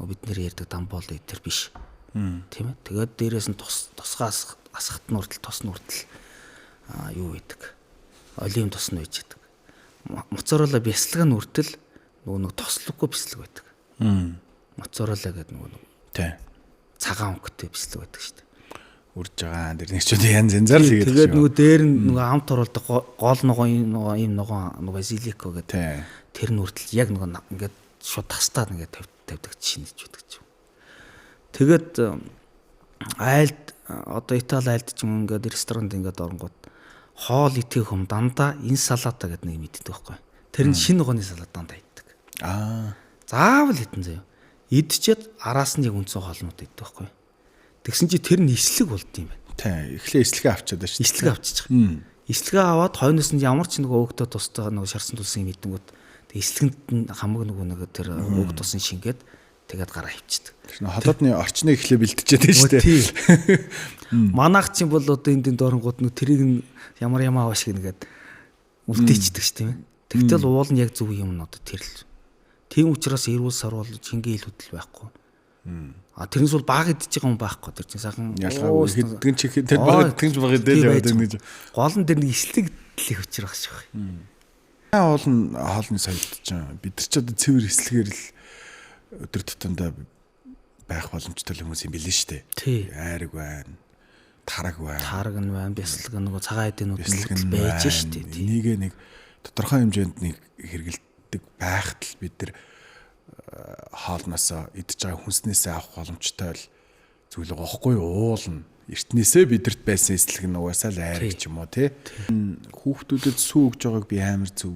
Бид нэр ярьдаг дамбол тэр биш. Тийм ээ. Тэгээд дээрээс нь тус тусгаас асахт нь хүртэл тус нь хүртэл юу байдаг. Олимп тус нь байж байдаг. Моцорелла бяцлаг нь хүртэл нөгөө нэг тослоггүй бяцлаг байдаг. Моцорелла гэдэг нөгөө нэг тий цагаан өнгөтэй бяцлаг байдаг шүү дээ. Үрж байгаа. Тэр нэг ч үгүй янз янзаар л хийгээд. Тэгээд нөгөө дээр нь нөгөө амт оруулдаг гол ногоо ийм ногоо ийм ногоо нөгөө базилико гэдэг. Тэр нь хүртэл яг нөгөө ингээд шууд тастаад ингээд тавьдаг жишээ нэж байдаг ч юм. Тэгээд айлд одоо Итали айлд ч юм ингээд ресторанд ингээд оронгууд хоол итгэх хүм дандаа инсалата гэдэг нэг юм иддэг байхгүй. Тэр нь шинэ ногооны салат дандаа иддэг. Аа. Заавал идэн заяа. Идчихэд араас нь яг үндсэн хоолнууд иддэг байхгүй. Тэгсэн чи тэр нь эслэг болд юм байна. Тий, эхлээ эслэгээ авчиад байна шүү. Эслэгээ авчиж байгаа. Эслэгээ аваад хойноос нь ямар ч нөгөө өөгтөө тустай нөгөө шарсан тулсан юм идэнгүүт тэг эслэгэнд нь хамаг нөгөө нэг тэр өөг тусын шингээд тэгээд гараа хавчдаг. Тэр нь холоодны орчныг эхлээ бэлтжихэд байна шүү дээ. Манайх чинь бол одоо энд дөрөнгууд нөө тэрийг нь ямар ямаа аваа шиг нэгээд үлдээчдэг шүү дээ. Тэгтэл уул нь яг зөв юм нь одоо тэр л. Тийм учраас эрүүл саруул жингээ ил хөдөл байхгүй. А тэрнээс бол баг идэж байгаа хүн байхгүй. Тэр чинь сайхан ялгаагүй хэдгэн чи тэр баг идэх нь баг идэл яваад байна гэж. Гол нь тэр нэг эслэг дэлэх учир баг шиг байна. Уул нь хоолны соёлд чинь бид нар ч одоо цэвэр эслэгээр л өдөр тутамдаа байх боломжтой хүмүүс юм билээ шүү дээ. Айраг байна. Тараг байна. Тараг нь байна, бяцлаг нөгөө цагаан эдэнүүд нь байж шүү дээ. Энийг нэг тодорхой хэмжээнд нэг хэрэгэлдэг байхад л бид нар хоолноосоо идж байгаа хүнснээсээ авах боломжтой л зүйл байгаа байхгүй юу? Уул нь эртнээсээ бидэрт байсан эслэг нь угаасаа л айраг ч юм уу тий. Хүүхдүүдэд сүү өгж байгааг би амар зөв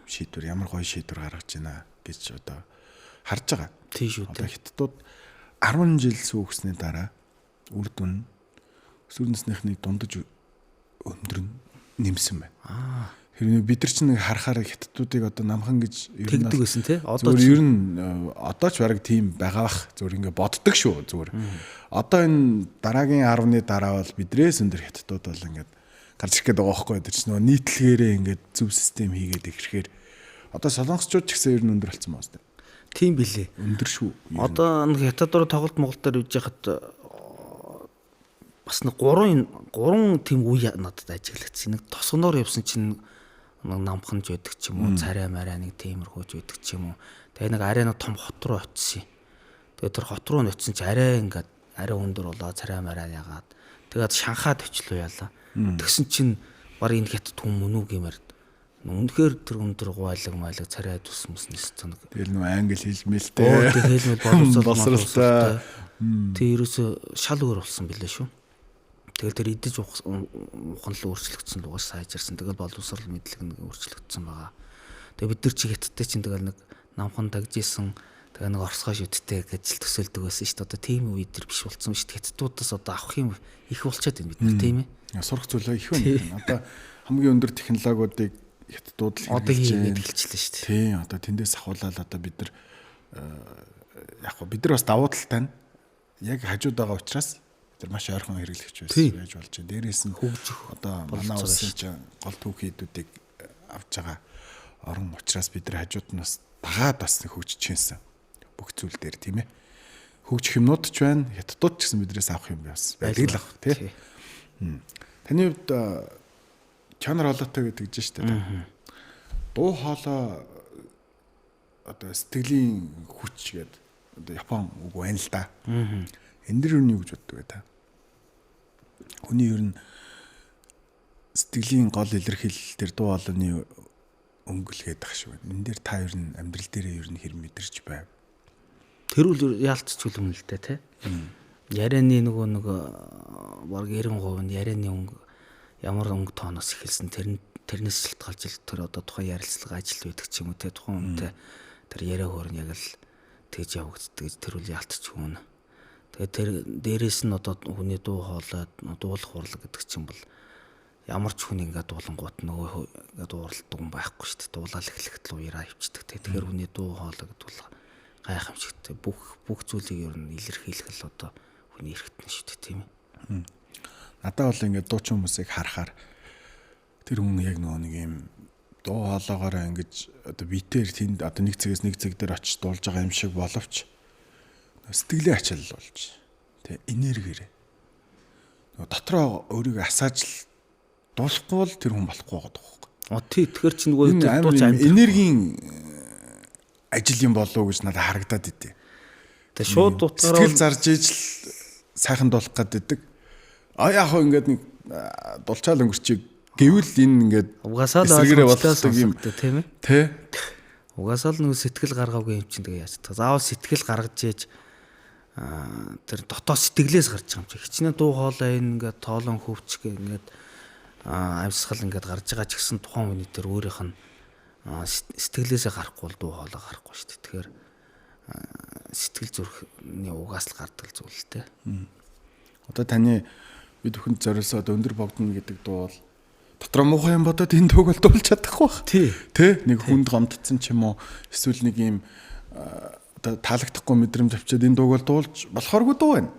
шийдвэр, ямар гоё шийдвэр гаргаж байна гэж одоо харж байгаа. Тий шүү дээ. Одоо хятадууд 10 жил сүү өгсөний дараа үр дүн өсвөр насныхны дундаж өндөр нь нэмсэн байна. Аа. Хэрвээ бид нар чинь нэг харахаар хятадуудыг одоо намхан гэж ер нь тэгдэг байсан тий. Одоо ер нь одоо ч бараг тийм байгаа бах. Зүгээр ингээ боддог шүү зүгээр. Одоо энэ дараагийн 10-ны дараа бол бидрээс өндөр хятадууд бол ингээд гарч ирэх гээд байгаа байхгүй. Тэр чинь нөгөө нийтлэгээрээ ингээд зөв систем хийгээд ирэхээр одоо солонгосчууд ч гэсэн ер нь өндөр болсон байна. Тийм билээ. Өндөр шүү. Одоо нэг хятад руу тоглолт Монголд дээр үжиж яхад бас нэг гурван тийм үе надад ажиглагдсан. Нэг тосгоноор явсан чинь нэг намханж байдаг ч юм уу, царай марай нэг тиймэрхүүж байдаг ч юм уу. Тэгээ нэг арай нэг том хот руу очисон. Тэгээ тэр хот руу очисон чи арай ингээд арай өндөр болоо царай марай ягаад. Тэгээд Шанхайд очлоо яалаа. Тэгсэн чинь баг энэ хятад хүн мөн үү гэмээр. Үнэхээр тэр өндөр гуайлаг майлаг царай тус мөснөөс нэг. Тэгэл нөө англи хэлмэлтэй. Тэг хэлмэл боловсролтой. Тэг ерөөсө шал өөр болсон билээ шүү. Тэгэл тэр идэж уух нь л өөрчлөгдсөн дугаас сайжирсан. Тэгэл боловсрол мэдлэг нэг өөрчлөгдсөн байгаа. Тэгээ бид нар чи хятадтай чинь тэгэл нэг намхан тагжсэн тэгээ нэг орсгоо шүттэй гэж л төсөөлдөг байсан шүү дээ. Одоо тийм үе дээр биш болсон шүү дээ. Хятадуудаас одоо авах юм их болчиход байна бид нар тийм ээ. Сурах зүйлээ их байна. Одоо хамгийн өндөр технологиудыг хятадууд л одоо хийгээд эхэлчихлээ шүү дээ. Тийм одоо тэндээс ахуулаад одоо бид нар яг гоо бид нар бас давуу талтай нь яг хажууд байгаа учраас тэр маш ойрхон хэрэглэгч байсан байж болж байна. Дээрээс нь хөгжих одоо манай улсын чинь гол түүхийдүүдийг авч байгаа орон учраас бид нар хажууд нь бас дагаад бас хөгжиж чийсэн. Бүх зүйл дээр тийм ээ. Хөгжих юмнууд ч байна, хятадууд ч гэсэн биднээс авах юм бас байдаг л ах тий. Таны хувьд чанар хоолойтой гэдэг гэж штэ. Дуу хоолой одоо сэтгэлийн хүч гэдэг одоо Япон үг байна л да. Энэ дэр юу гэж боддог вэ та? Хүний ер нь сэтгэлийн гол илэрхийлэл тэр дуу хоолойны өнгөлгээд ах шиг байна. Энэ дээр та ер нь амьдрал дээрээ ер нь хэр мэдэрч байв? Тэр үл яалтчгүй юм л дээ, тэ. Ярианы нөгөө нэг бараг 90% нь ярианы өнгө ямар өнгө тооноос эхэлсэн тэрнээс шалтгаалж л тэр одоо тухайн ярилцлага ажил байдаг ч юм уу те, тухайн хүнтэй тэр яриа хөөрн яг л тэгж явагддаг гэж тэр үл яалтчгүй юм. Тэгээ тэр дээрээс нь одоо хүний дуу хоолой дуулах урлаг гэдэг чинь бол ямар ч хүн ингээд дуулангуут нөгөө ингээд ууралдаг юм байхгүй шүү дээ. Дуулаад эхлэхэд л уяраа хөвчдөг те. Тэгэхээр хүний дуу хоолой гэдэг бол гайхамшигтай. Бүх зүйлийг ер нь илэрхийлэх л одоо хүний эрхтэн шүү дээ, тийм ээ. Надад бол ингээд дуучин хүмүүсийг харахаар тэр хүн яг нөгөө нэг юм дуу хоолоогоороо ингэж одоо битээр тэнд одоо нэг цэгээс нэг цэг дээр очиж дуулж байгаа юм шиг боловч сэтгэлийн ачаал болж тэ энергиэрээ нөгөө дотроо өөрийгөө асааж л дуулахгүй бол тэр хүн болохгүй байгаа байхгүй. А тий, тэгэхээр чи нөгөө дууч энергийн ажил юм болов уу гэж надад харагдаад идэв. Тэгээ шууд утгаараа сэтгэл зарж ижил сайхан дуулах гээд идэг. А яг хөө ингээд нэг дулчаал өнгөрчийг гэвэл энэ ингээд угаасаа л ойлгодог юм тийм ээ. Тэ. Угаасаа л нөгөө сэтгэл гаргаагүй юм чинь тэгээ яаж чадах. Заавал сэтгэл гаргаж ээж тэр дотоо сэтгэлээс гарч байгаа юм чи. Хичнээн дуу хоолой энэ ингээд тоолон хөвч ингээд амьсгал ингээд гарч байгаа ч гэсэн тухайн хүний тэр өөрийнх нь сэтгэлээсээ гарахгүй бол дуу хоолой гарахгүй шүү дээ. Тэгэхээр сэтгэл зүрхний угаас л гардаг зүйл л дээ. Одоо таны бид бүхэнд зориулсан одоо өндөр богдно гэдэг дуу бол дотроо муухай юм бодоод энэ дууг бол дуулж чадахгүй байх. Тэ нэг хүнд гомдсон ч юм уу эсвэл нэг юм одоо таалагдахгүй мэдрэмж авчиад энэ дууг бол дуулж болохооргүй дуу байна.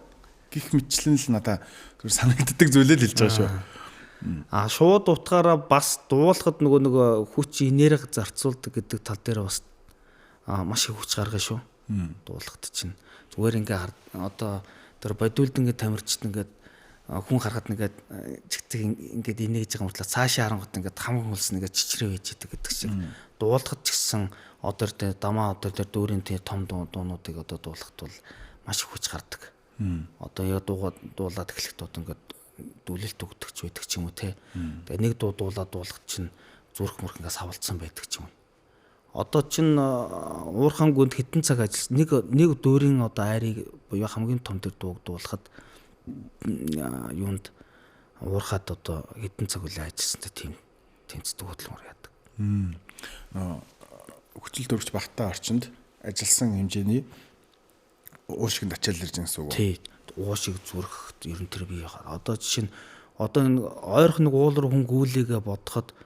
Гэх мэтчлэн л надаа зүгээр санагддаг зүйлээ л хэлж байгаа шүү. А шууд утгаараа бас дуулахад нөгөө хүч энерги зарцуулдаг гэдэг тал дээр бас маш их хүч гаргана шүү. Дуулахад чинь зүгээр ингээ одоо тэр бодиулд ингээ тамирчид ингээд хүн харахад ингээд чигтэг ингээд инеэж байгаа мөртлөө цаашаа харангуут ингээд хамаг хөлс ингээд чичрээ байж идэг гэдэг шиг дуулахад ч гэсэн одоо тэр дамаа одоо тэр дүүрийн том дуунуудыг одоо дуулахад бол маш их хүч гардаг. Одоо яг дуулаад эхлэхэд одоо ингээд дүлэлт өгдөг ч байдаг ч юм уу те. Тэгээ нэг дуу дуулаад дуулахад чинь зүрх мөрх ингээд савлцсан байдаг ч юм уу. Одоо чинь уурхаан гүнд хэдэн цаг ажилласан. Нэг дүүрийн одоо айрыг буюу хамгийн том тэр дууг дуулахад юунд уурхаад одоо хэдэн цаг үлээ ажилласан та тийм тэмцдэг хөдөлмөр яадаг. Хүчил төрөгч багтаа орчинд ажилласан хэмжээний уушигт ачаал ирж гэсэн үг үү? Тий. Уушиг зүрх ер нь тэр бие. Одоо жишээ нь одоо энэ ойрхон нэг уул руу хүн гүйлээгээ бодоход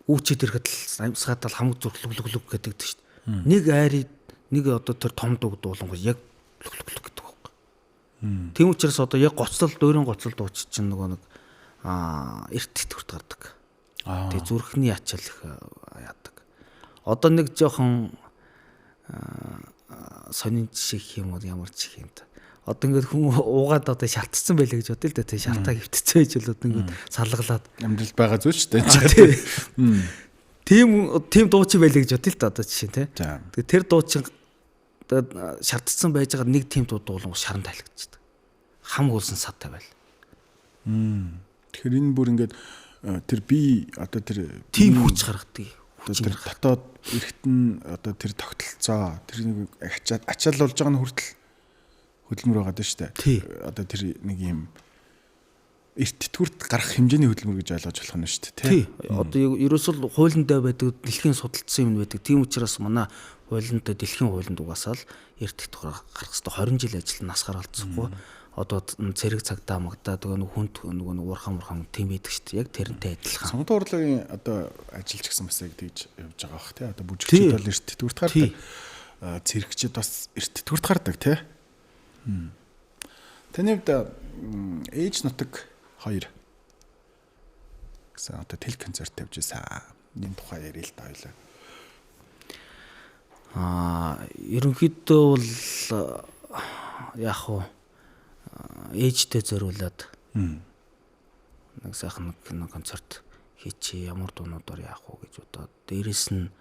үүчээд ирэхэд л амьсгаатал хамаг зүрх лүг лүг гэдэг шүү дээ. Нэг айрыг нэг одоо тэр том дууг дуулангуй яг лүг лүг гэдэг байхгүй. Тийм учраас одоо яг гоцлол дүүрэн гоцлол дууч чинь нөгөө нэг эрт тэтгэврт гардаг. Тэгээ зүрхний ачаал их яадаг. Одоо нэг жоохон сонин жишээ гэх юм уу ямар жишээ юм та. Одоо ингээд хүн уугаад одоо шалтцсан байлаа гэж бодъё л да. Тэгээ шалтаа хөвтцэн байж бол одоо ингээд салгалаад амьдралд байгаа зүйл шүү дээ. Тийм дуучин байлаа гэж бодъё л да одоо жишээ нь тий. Тэгээ тэр дуучин шалтцсан байж байгаа нэг тийм дуу дуулангуй шаран тайлагдчихдаг. Хам гулсан садтай байл. Тэгэхээр энэ бүр ингээд тэр би одоо тэр тийм хүч гаргадаг. Тэр дотоод эргэтэн одоо тэр тогтолцоо тэр нэг ачаал болж байгаа нь хүртэл хөдөлмөр байгаа даа шүү дээ. Одоо тэр нэг юм эрт тэтгэврт гарах хэмжээний хөдөлмөр гэж ойлгож болох нь шүү дээ. Тий. Одоо ерөөсөө хуулиндаа байдаг дэлхийн судалдсан юм байдаг. Тийм учраас манай хуулиндаа дэлхийн хуулинд угаасаа л эрт тэтгэвэр гарах хэрэгтэй. 20 жил ажиллан нас гаргалцсахгүй. Одоо цэрэг цагдаа магдаа тэгээ нэг хүнд нөгөө нэг уурхам мурхам тийм байдаг шүү дээ. Яг тэрнтэй адилхан. Сонгон урлагийн одоо ажиллаж гисэн бас яг тэгж явж байгаа бах тий. Одоо бүжигчид бол эрт тэтгэврт гардаг. Цэрэгчид бас эрт тэтгэврт гардаг тий. Таны хувьд ээж нутаг 2 гэсэн одоо телеконцерт тавьж байсан. Энэ тухай яриа л та хоёлаа. Ерөнхийдөө бол яг хуу ээжтэй зориулаад нэг сайхан нэг концерт хийчихье, ямар дуунуудаар яах уу гэж бодоод дээрэс нь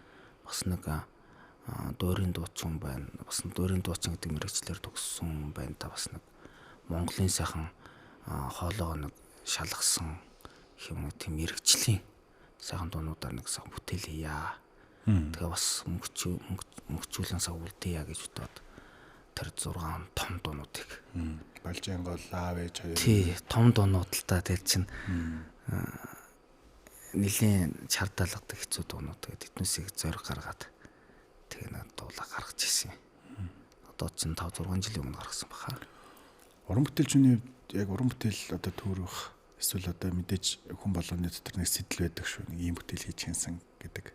бас нэг Дуурийн дуучин байна. Бас дуурийн дуучин гэдэг мэргэжлээр төгссөн байна та бас нэг Монголын сайхан хоолойгоо нэг шалгасан юм тийм мэргэжлийн сайхан дуунуудаар нэг сайхан бүтээл хийя. Тэгээ бас мөнгөчүүлэн сав үлдээе гэж бодоод тэр 6 том дуунуудыг Балжаангол аав ээж хоёр. Тий, том дуунууд л та тэр чинь нэлийн чардаалгадаг хэцүү дуунууд гэдэг эднүсийг зориг гаргаад тэгээ нэг дуулаа гаргаж ирсэн. Одоо чинь 5 6 жилийн өмнө гаргасан баха. Уран бүтээлчний хувьд яг уран бүтээл одоо төрөх эсвэл одоо мэдээж хүн болгоны дотор нэг сэтэл байдаг шүү. Нэг ийм бүтээл хийж хянсан гэдэг.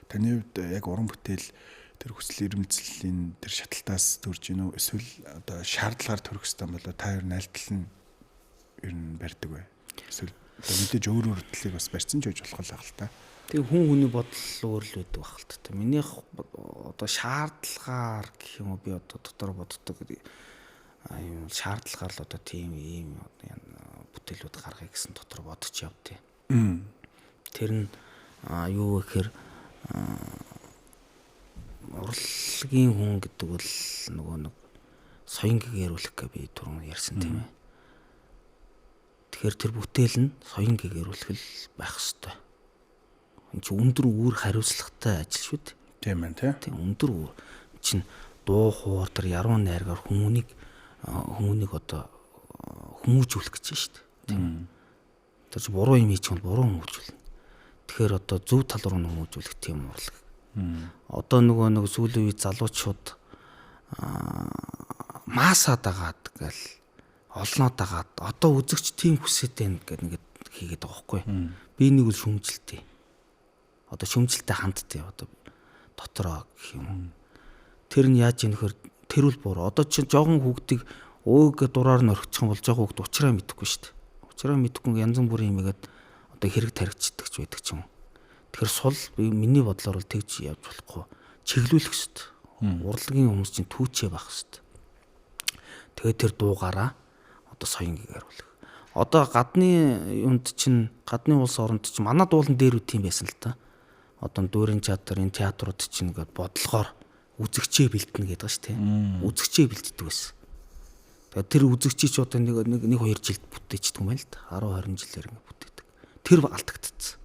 Таны хувьд яг уран бүтээл тэр хүсэл эрмэлзлийн тэр шаталтаас төрж гин үү эсвэл одоо шаардлагаар төрөх ёстой болоо та ер нь аль тал нь ер нь барьдаг вэ? Эсвэл одоо мэдээж өөр өөр талыг бас барьсан ч байж болох л ах л та. Тэгээ хүн хүний бодол өөр л байдаг байх л та. Минийх одоо шаардлагаар гэх юм уу би одоо дотор боддог юм шаардлагаар л одоо тийм ийм бүтээлүүд гаргая гэсэн дотор бодож явдیں۔ Тэр нь юу вэ гэхээр урлагийн хүн гэдэг бол нөгөө нэг соён гэгэрүүлэх гэж би түрүүн ярьсан тийм ээ. Тэгэхээр тэр бүтээл нь соён гэгэрүүлэх л байх ёстой. Энд чинь өндөр үүр хариуцлагатай ажил шүү дээ. Тийм байна тий. Тийм өндөр үүр чинь дуу хуур тэр яруу найргаар хүмүүнийг одоо хүмүүжүүлэх гэж шүү дээ. Тийм. Тэр чинь буруу юм хийчих бол буруу хүмүүжүүлнэ. Тэгэхээр одоо зөв тал руу хүмүүжүүлэх тийм урлаг. Одоо нөгөө нэг сүүлийн үе залуучууд маасаа дагаад гэл олноо дагаад одоо үзэгч тийм хүсээд байна гэдэг ингээд хийгээд байгаа байхгүй. Би нэг үл шүмжилтээ. Одоо шүмжилтээ хандтыг одоо дотроо гэх юм. Тэр нь яаж ийм нөхөр тэр үл буруу. Одоо чинь жоохон хүүхдийг өөг дураар нь орхичих юм бол жоохон хүүхд учраа мэдэхгүй шүү дээ. Учраа мэдэхгүй янз бүрийн юм игээд одоо хэрэг таригдчихдаг ч байдаг ч юм. Тэгэхээр сул миний бодлоор бол тэгж явж болохгүй. Чиглүүлэх ёстой. Урлагийн хүмүүс чинь түүчээ байх ёстой. Тэгээд тэр дуугаараа одоо соён гэрүүлэх. Одоо гадны юмд чинь гадны улс оронд чинь манай дуулан дээр үт юм байсан л та. Одоо дүүрийн театр, энэ театрууд чинь ингээд бодлогоор үзэгчээ бэлтэнэ гэдэг ба ш тийм. Үзэгчээ бэлтдэг байсан. Тэгээд тэр үзэгчийг ч одоо нэг 2 жилд бүтээчдэг юм байна л та. 10 20 жилээр ингээд бүтээдэг. Тэр алдагдцсан.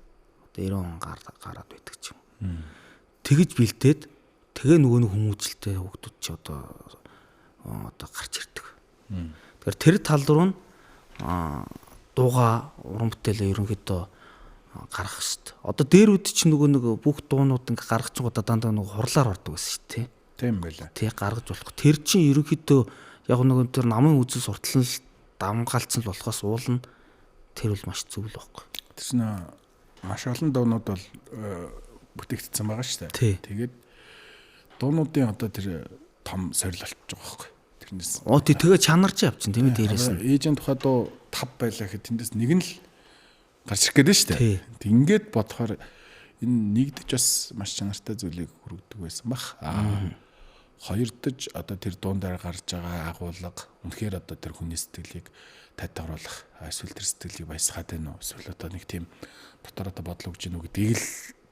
Одоо 90 он гараад байдаг ч юм. Тэгж бэлтээд тэгээ нөгөө нэг хүмүүжлэлтэй хүүхдүүд чи одоо гарч ирдэг. Тэгэхээр тэр тал руу нь дууга уран бүтээлээ ерөнхийдөө гаргах хэрэгтэй. Одоо дээрүүд чинь нөгөө нэг бүх дуунууд ингээ гаргachгуудаа дандаа нөгөө хурлаар ордог байсан шүү дээ. Тийм байлаа. Тий гаргаж болох. Тэр чинь ерөнхийдөө яг нөгөө тэр намын үзэл суртал нь давмгаалцсан л болохоос уулна тэр бол маш зөв л байхгүй. Тэр чинь маш олон дуунууд бол бүтээгдсэн байгаа шүү дээ. Тэгээд дуунуудын одоо тэр том сорил болчихж байгаа байхгүй. Тэрнээс. Оо тий тэгээ чанарч явчихсан тийм ээ дээрээс нь. Ээжийн тухай дуу 5 байлаа гэхэд тэндээс нэг нь л гарч ирэх гээд нь шүү дээ. Ингээд бодохоор энэ нэгдэж бас маш чанартай зүйлийг хүргэдэг байсан бах. Аа хоёрдож одоо тэр дуун дээр гарч байгаа агуулга үнэхээр одоо тэр хүний сэтгэлийг тайтгаруулах эсвэл тэр сэтгэлийг баясгаад байна уу эсвэл одоо нэг тийм дотор одоо бодол өгч гинүү гэдгийг л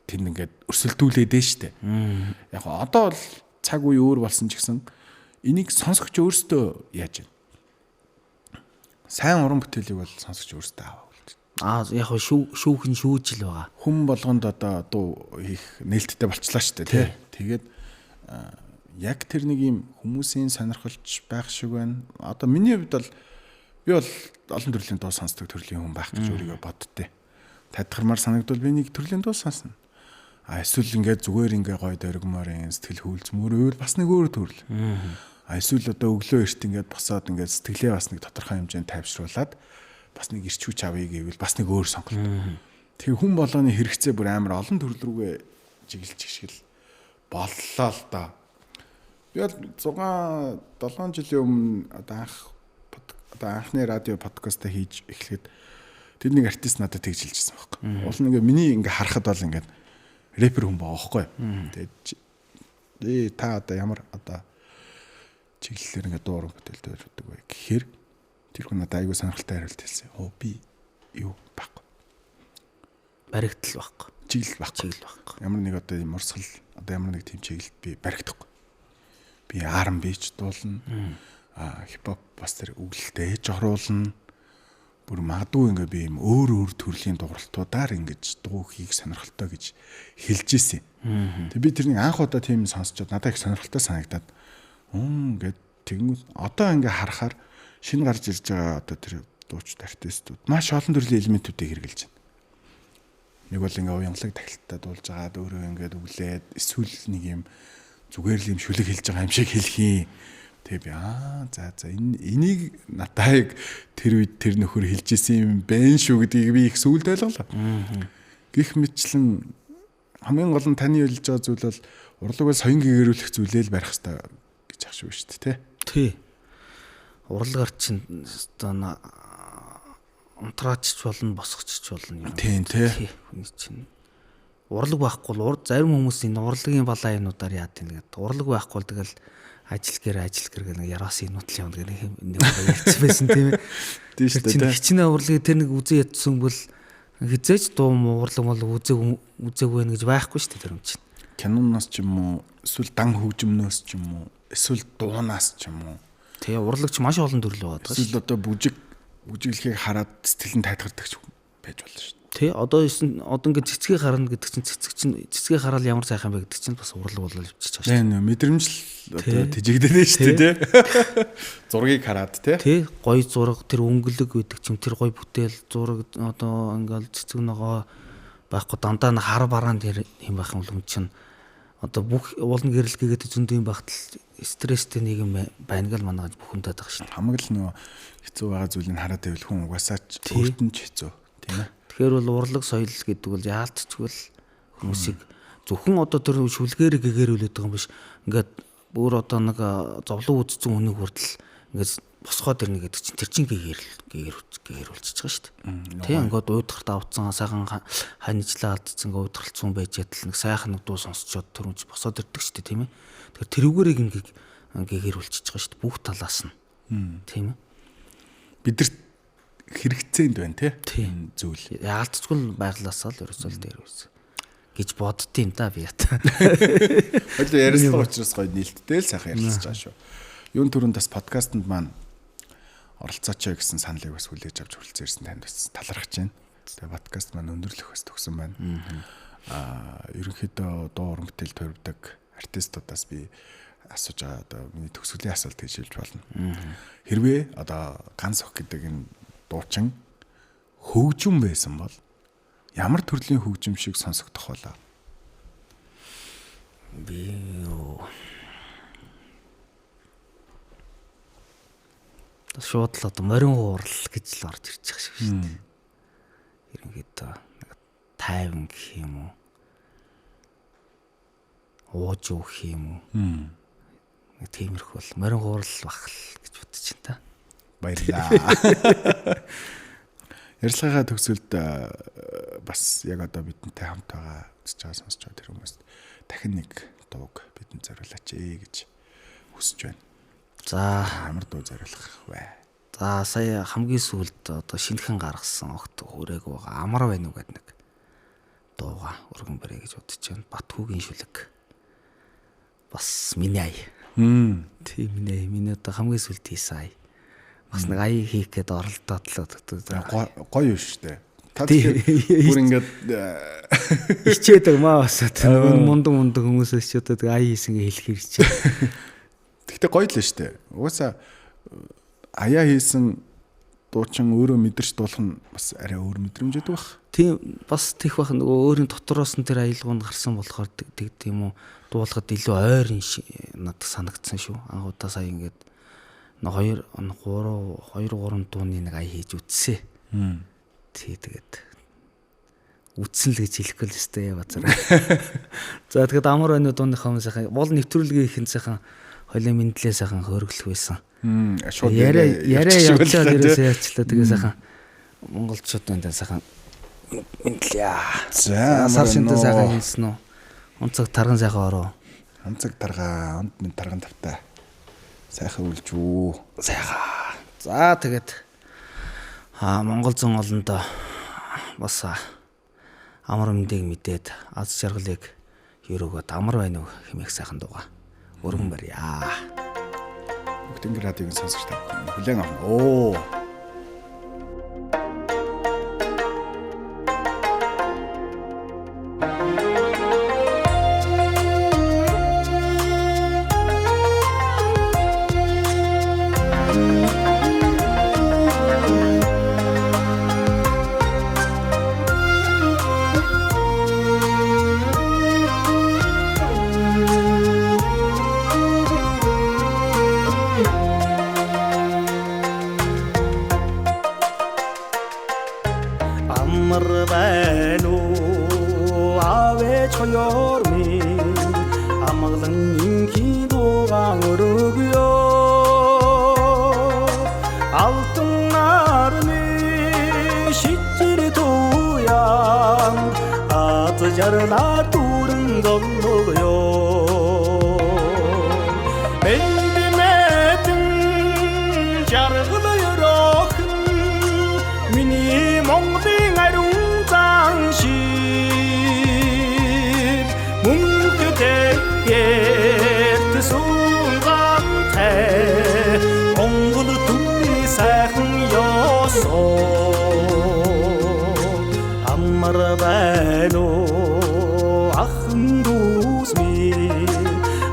тэнд ингээд өрсөлдүүлээд дээ штэ. Яг одоо бол цаг үе өөр болсон ч гэсэн энийг сонсогч өөртөө яаж вэ? Сайн уран бүтээлийг бол сонсогч өөртөө аваа. Аа яг шүүхэн шүүжил байгаа. Хүн болгонд одоо дуу хийх нээлттэй болчлаа штэ тий. Тэгээд яг тэр нэг юм хүмүүсийн сонирхолч байх шиг байна. Одоо миний хувьд бол би бол олон төрлийн дуу сонсдог төрлийн хүн байх гэж өөрийгөө боддتي. Тадгармаар санагдвал би нэг төрлийн дуу сонсно. А эсвэл ингээд зүгээр ингээ гой дөргмөр сэтгэл хөдлөмөр бас нэг өөр төрөл. А эсвэл одоо өглөө эрт ингээд босоод ингээд сэтгэлээ бас нэг тодорхой хэмжээнд тайвшруулад бас нэг ирч хүч авъя гэвэл бас нэг өөр сонголт. Тэгээ хүн болгоны хэрэгцээ бүр амар олон төрөл рүүгээ чиглэлчих шиг л боллоо л доо. Би бол 6 7 жилийн өмнө одоо одоо анхны радио подкастаа хийж эхлэхэд тэр нэг артист надад тэгж хэлжсэн байхгүй. Уул нь ингээ миний ингээ харахад бол ингээ рэпер хүн байгаа байхгүй. Тэгээд та одоо ямар одоо чиглэлээр ингээ дуу уран бүтээл дөрөвдөг вэ гэхээр тэр хүн надад айгүй сонирхолтой хариулт хэлсэн. Оо би юу байхгүй. Баригдал байхгүй. Чиглэл байхгүй. Чиглэл байхгүй. Ямар нэг одоо юм урсгал одоо ямар нэг тийм чиглэлд би баригдахгүй. Би R&B ч дуулна. Хипхоп бас тэр өглөлтөө ээж оруулна. Бүр магадгүй ингээ би юм өөр өөр төрлийн дууралтуудаар ингэж дуу хийх сонирхолтой гэж хэлж ирсэн. Тэг би тэрнийг анх удаа тийм сонсчод надад их сонирхолтой санагдаад гэд тэгэнгүүт одоо ингээ харахаар шинэ гарч ирж байгаа одоо тэр дуучид артистууд маш олон төрлийн элементүүдийг хэрэглэж байна. Нэг бол ингээ уянгалаг тахилтаа дуулж агаад өөрөө ингээд өглээд эсвэл нэг юм зүгээр л юм шүлэг хэлж байгаа юм шиг хэлэх юм. Тэгээ би за за энийг надад тэр үед тэр нөхөр хэлж исэн юм байна шүү гэдгийг би их сүлд ойлголоо. Гэх мэтчлэн хамгийн гол нь таны хэлж байгаа зүйл бол урлаг бол соён гэгэрүүлэх зүйлээ л барих хэрэгтэй гэж ах шүү шүү дээ, тэ? Тий. Урлагаар чинь одоо унтраачч болно, босгоч болно юм. Тийм тий. Хүний чинь урлаг байхгүй бол зарим хүмүүс энэ урлагийн балаа юмнуудаар яад юм гэдэг. Урлаг байхгүй бол тэгэл ажил гэр гэх нэг яраас юмнууд л явна гэх нэг ярьсан байсан тийм ээ. Тийм шүү дээ. Хичнээн урлагийг тэр нэг үзэн ядсан бол хизээч дуу муу урлаг бол үзээгүй байх гэж байхгүй шүү дээ тэр юм чинь. Киноноос ч юм уу, эсвэл дан хөгжмнөөс ч юм уу, эсвэл дуунаас ч юм уу. Тэгээ урлагч маш олон төрөл байгаа даа. Эсвэл одоо бүжиглэхийг хараад сэтгэл нь тайтгардаг ч байж болно шүү дээ. Тэ одоо одоо ингээд цэцгийг харна гэдэг чинь цэцэг чинь цэцгийг хараад ямар сайхан бэ гэдэг чинь бас урлаг болол явчихж байгаа шүү дээ. Мэдрэмж л одоо тэжигдэнэ шүү дээ тий. Зургийг хараад тий. Тий гоё зураг тэр өнгөлөг гэдэг чинь тэр гоё бүтээл зураг одоо ингээд цэцэг ногоо байхгүй дандаа нэг хар бараан тэр юм байх юм бол хүн чинь одоо бүх уулын гэрэл гэгээд зөндөө юм багтал стресстэй нэг юм байна гэл манайж бухимдаад байгаа шүү дээ. Хамаг л нөгөө хэцүү байгаа зүйлийг хараад байвал хүн угаасаа ч өөрт нь ч хэцүү тийм ээ. Тэгэхээр бол урлаг соёл гэдэг бол яалтчгүй л хүмүүсийг зөвхөн одоо тэр шүлгээр гэгэрүүлээд байгаа юм биш. Ингээд бүр одоо нэг зовлон үзсэн хүнийг хүртэл ингээд босгоод ирнэ гэдэг чинь тэр чинь гэгэрүүлчихэж байгаа шүү дээ. Тэ ингээд уйдгарт авцсан сайхан ханижлаа алдсан ингээд уйдгаралцсан байж ядал нэг сайхан нэг дуу сонсчоод тэр хүн чинь босоод ирдэг шүү дээ тийм ээ. Тэгэхээр тэрүүгээрээ ингээд гэгэрүүлчихэж байгаа шүү дээ бүх талаас нь. Тийм ээ. Бидэрт хэрэгцээнд байна тий зүйл. Яалтчгүй байглаасаа л ерөөсөө л дээр үс гэж боддtiin да би ята. Хоёул ярилцлага учраас гоё нээлттэй л сайхан ярилцж байгаа шүү. Юун түрүүнд бас подкастэнд маань оролцооч гэсэн саналыг бас хүлээж авч хүрэлцэн ирсэн танд бас талархаж байна. Тэгээ подкаст маань өндөрлөх бас төгсөн байна. Ерөнхийдөө дуу уран бүтээл төрөвдөг артистуудаас би асууж байгаа одоо миний төгсгөлийн асуулт гэж хэлж болно. Хэрвээ одоо Ганс өх гэдэг энэ дуучин хөгжим байсан бол ямар төрлийн хөгжим шиг сонсогдох болоо? Би шууд л одоо морин хуурал гэж л орж ирж байгаа шиг шүү дээ. Ерөнхийдөө нэг тайван гэх юм уу? Ууж өгөх юм уу? Нэг тиймэрхүү бол морин хуурал бах л гэж бодож байна та. Баярлалаа. Ярилцлагын төгсгөлд бас яг одоо бидэнтэй хамт байгаа үзэж байгаа сонсож байгаа тэр хүмүүст дахин нэг дууг бидэнд зориулаач ээ гэж хүсэж байна. За ямар дуу зориулах вэ? За сая хамгийн сүүлд одоо шинэхэн гаргасан огт хүрээгүй байгаа амар байна уу гэдэг нэг дууга өргөн барья гэж бодож байна. Батхүүгийн шүлэг. Бас миний ая. Тийм миний ая. Миний одоо хамгийн сүүлд хийсэн ая. Бас нэг ая хийх гээд оролдоод л гоё юм шүү дээ. Та тэгэхээр бүр ингээд хичээдэг маа бас нөгөө мундаг хүмүүсээс ч одоо ая хийсэн гэж хэлэх хэрэг. Гэхдээ гоё л шүү дээ. Угаасаа аяа хийсэн дуучин өөрөө мэдэрч дуулах нь бас арай өөр мэдрэмж өгдөг бах. Тийм бас тех бах нөгөө өөрийн дотроос нь тэр аялгау нь гарсан болохоор тэг тийм үү дуулахад илүү ойр надад санагдсан шүү. Анх удаа сая ингээд 2 3 дууны нэг ая хийж үтсэ. Тий тэгээд үтсэн л гэж хэлэхгүй л өстэй базар. За тэгэхэд амар байна уу дууныхаа хүмүүс сайхан бол нэвтрүүлгийн ихэнд сайхан холын мэдлээ сайхан хөрөглөх байсан. Шууд яриа явуулаад ерөөсөө яачлаа тэгээ сайхан монголчууд байна сайхан мэдлээ. За сар шинтэй сайхан хийсэн үү? Онцог тарган сайхан ороо. Онцог таргаа, онд минь тарган тавтай. Сайхан үлж үү. Сайхан. За тэгээд Монгол зун олондоо бас Амар мэндийг мэдээд аз жаргалыг өрөөгөөд амар байна уу хэмээх сайхан дууга өргөн барья. Мөнх тэнгэр радиогийн сонсогч та бүхэн хүлээн авна. Оо. Амар байна уу авээч хоёр минь, амгалан инхийн дуугаан өргөё. Алтан нарны шижир туян аз жаргалаар дүүрэн золгоё. Бэндмэтэн жаргал өрөөхөн миний Монголын ариун зан шиг мөнх дээрт сунгантай Монгол түмний сайхан ёсоо. Амар байна уу ахан дүүс минь,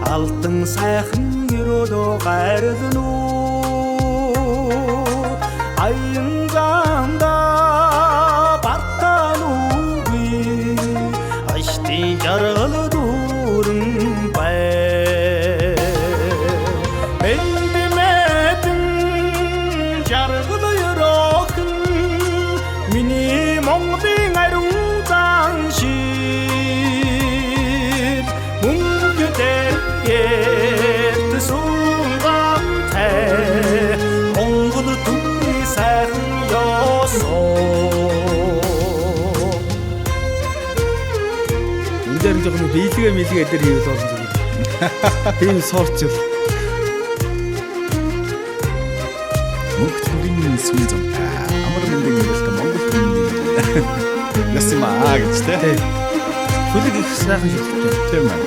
алтан сайхан өрөөлөө гаргана уу. Аян замда бартан үгүй аштын жаргал дүүрэн бай. Бэндмэтэн жаргал өрөөхөн миний Монголын ариун зан шиг мөнх дээрт сунгантай Монгол түмний сайхан ёсоо. Энэ дээр жоохон биелгээ мэлгээ эдэр хийвэл болно зүгээр. Тийм суурчвал. Мөнх тэнгэрийн сүн замтай амар мэндийг нэрэлтэй Монгол түмний яс юм аа гэж те. Тий. Шүлэг их сайхан шүлэгтэй. Тийм ээ.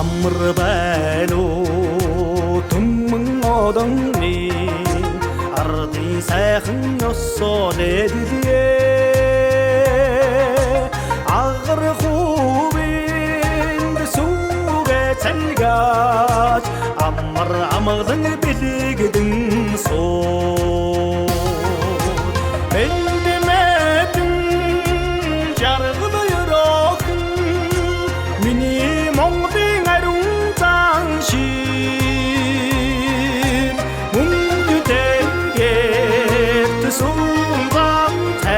Амар байна уу түмэн олон минь, ардын сайхан ёсоо нэрлэе. Агар хувинд сүгэ цалгаж амар амгалан бэлэгдэн суу. Бэндмэтэн жаргал өрөөхөн миний Монголын ариун зан шиг мөнх дээрт сунгантай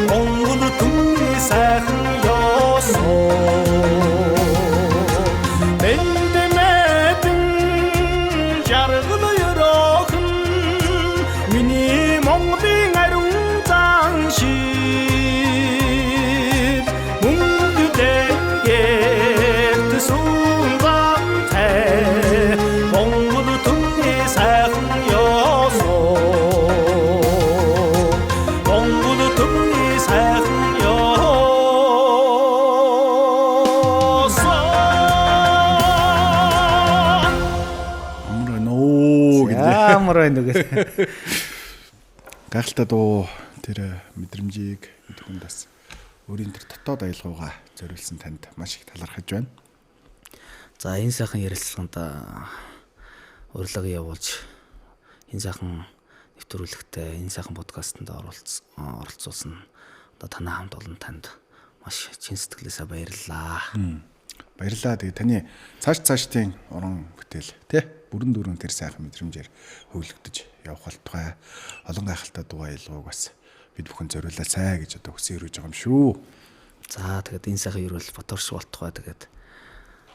Монгол түмний сайхан ёсоо. Бэндмэтэн жаргал өрөөхөн миний Монголын ариун зан шиг мөнх дээрт сунгантай Монгол түмний сайхан ёсоо. Монгол түмний сайхан ёсоо. Амар байна уу гэдэг. Амар байна уу гэх. Гайхалтай дуу, тэр мэдрэмжийг бид хүнд бас өөрийн тэр дотоод аялгаугаа зориулсан танд маш их талархаж байна. За, энэ сайхан ярилцлаганд урилга явуулж, энэ сайхан нэвтрүүлэгтээ, энэ сайхан подкастэнд оролцуулсан одоо танай хамт олон танд маш чин сэтгэлээсээ баярлалаа. Баярлалаа. Тэгээ таны цааш цаашдын уран бүтээл тий бүрэн дүүрэн тэр сайхан мэдрэмжээр хөглөгдөж явах болтугай. Олон гайхалтай дуу аялгауг бас бид бүхэн зориулаасай гэж одоо хүсэн өрөөж байгаа юм шүү. За, тэгээд энэ сайхан ерөөл Баторш болтугай, тэгээд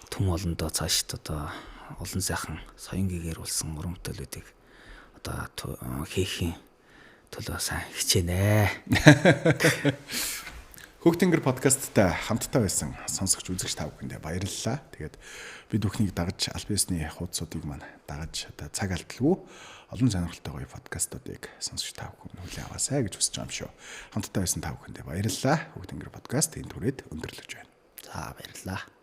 түм олондоо цаашд одоо олон сайхан соён гэгээр болсон уран бүтээлүүдийг одоо хийхийн төлөө сайн хичээнэ. Хөх тэнгэр подкасттай хамтдаа байсан сонсогч үзэгч та бүхэндээ баярлалаа. Тэгээд бид бүхнийг дагаж аль биесний хуудсуудыг маань дагаж одоо цаг алдалгүй олон сонирхолтой гоё подкастуудыг сонсогч та бүхэн хүлээн аваасай гэж хүсэж байгаа юм шүү. Хамтдаа байсан та бүхэндээ баярлалаа. Хөх тэнгэр подкаст энэ түрээд өндөрлөж байна. За баярлалаа.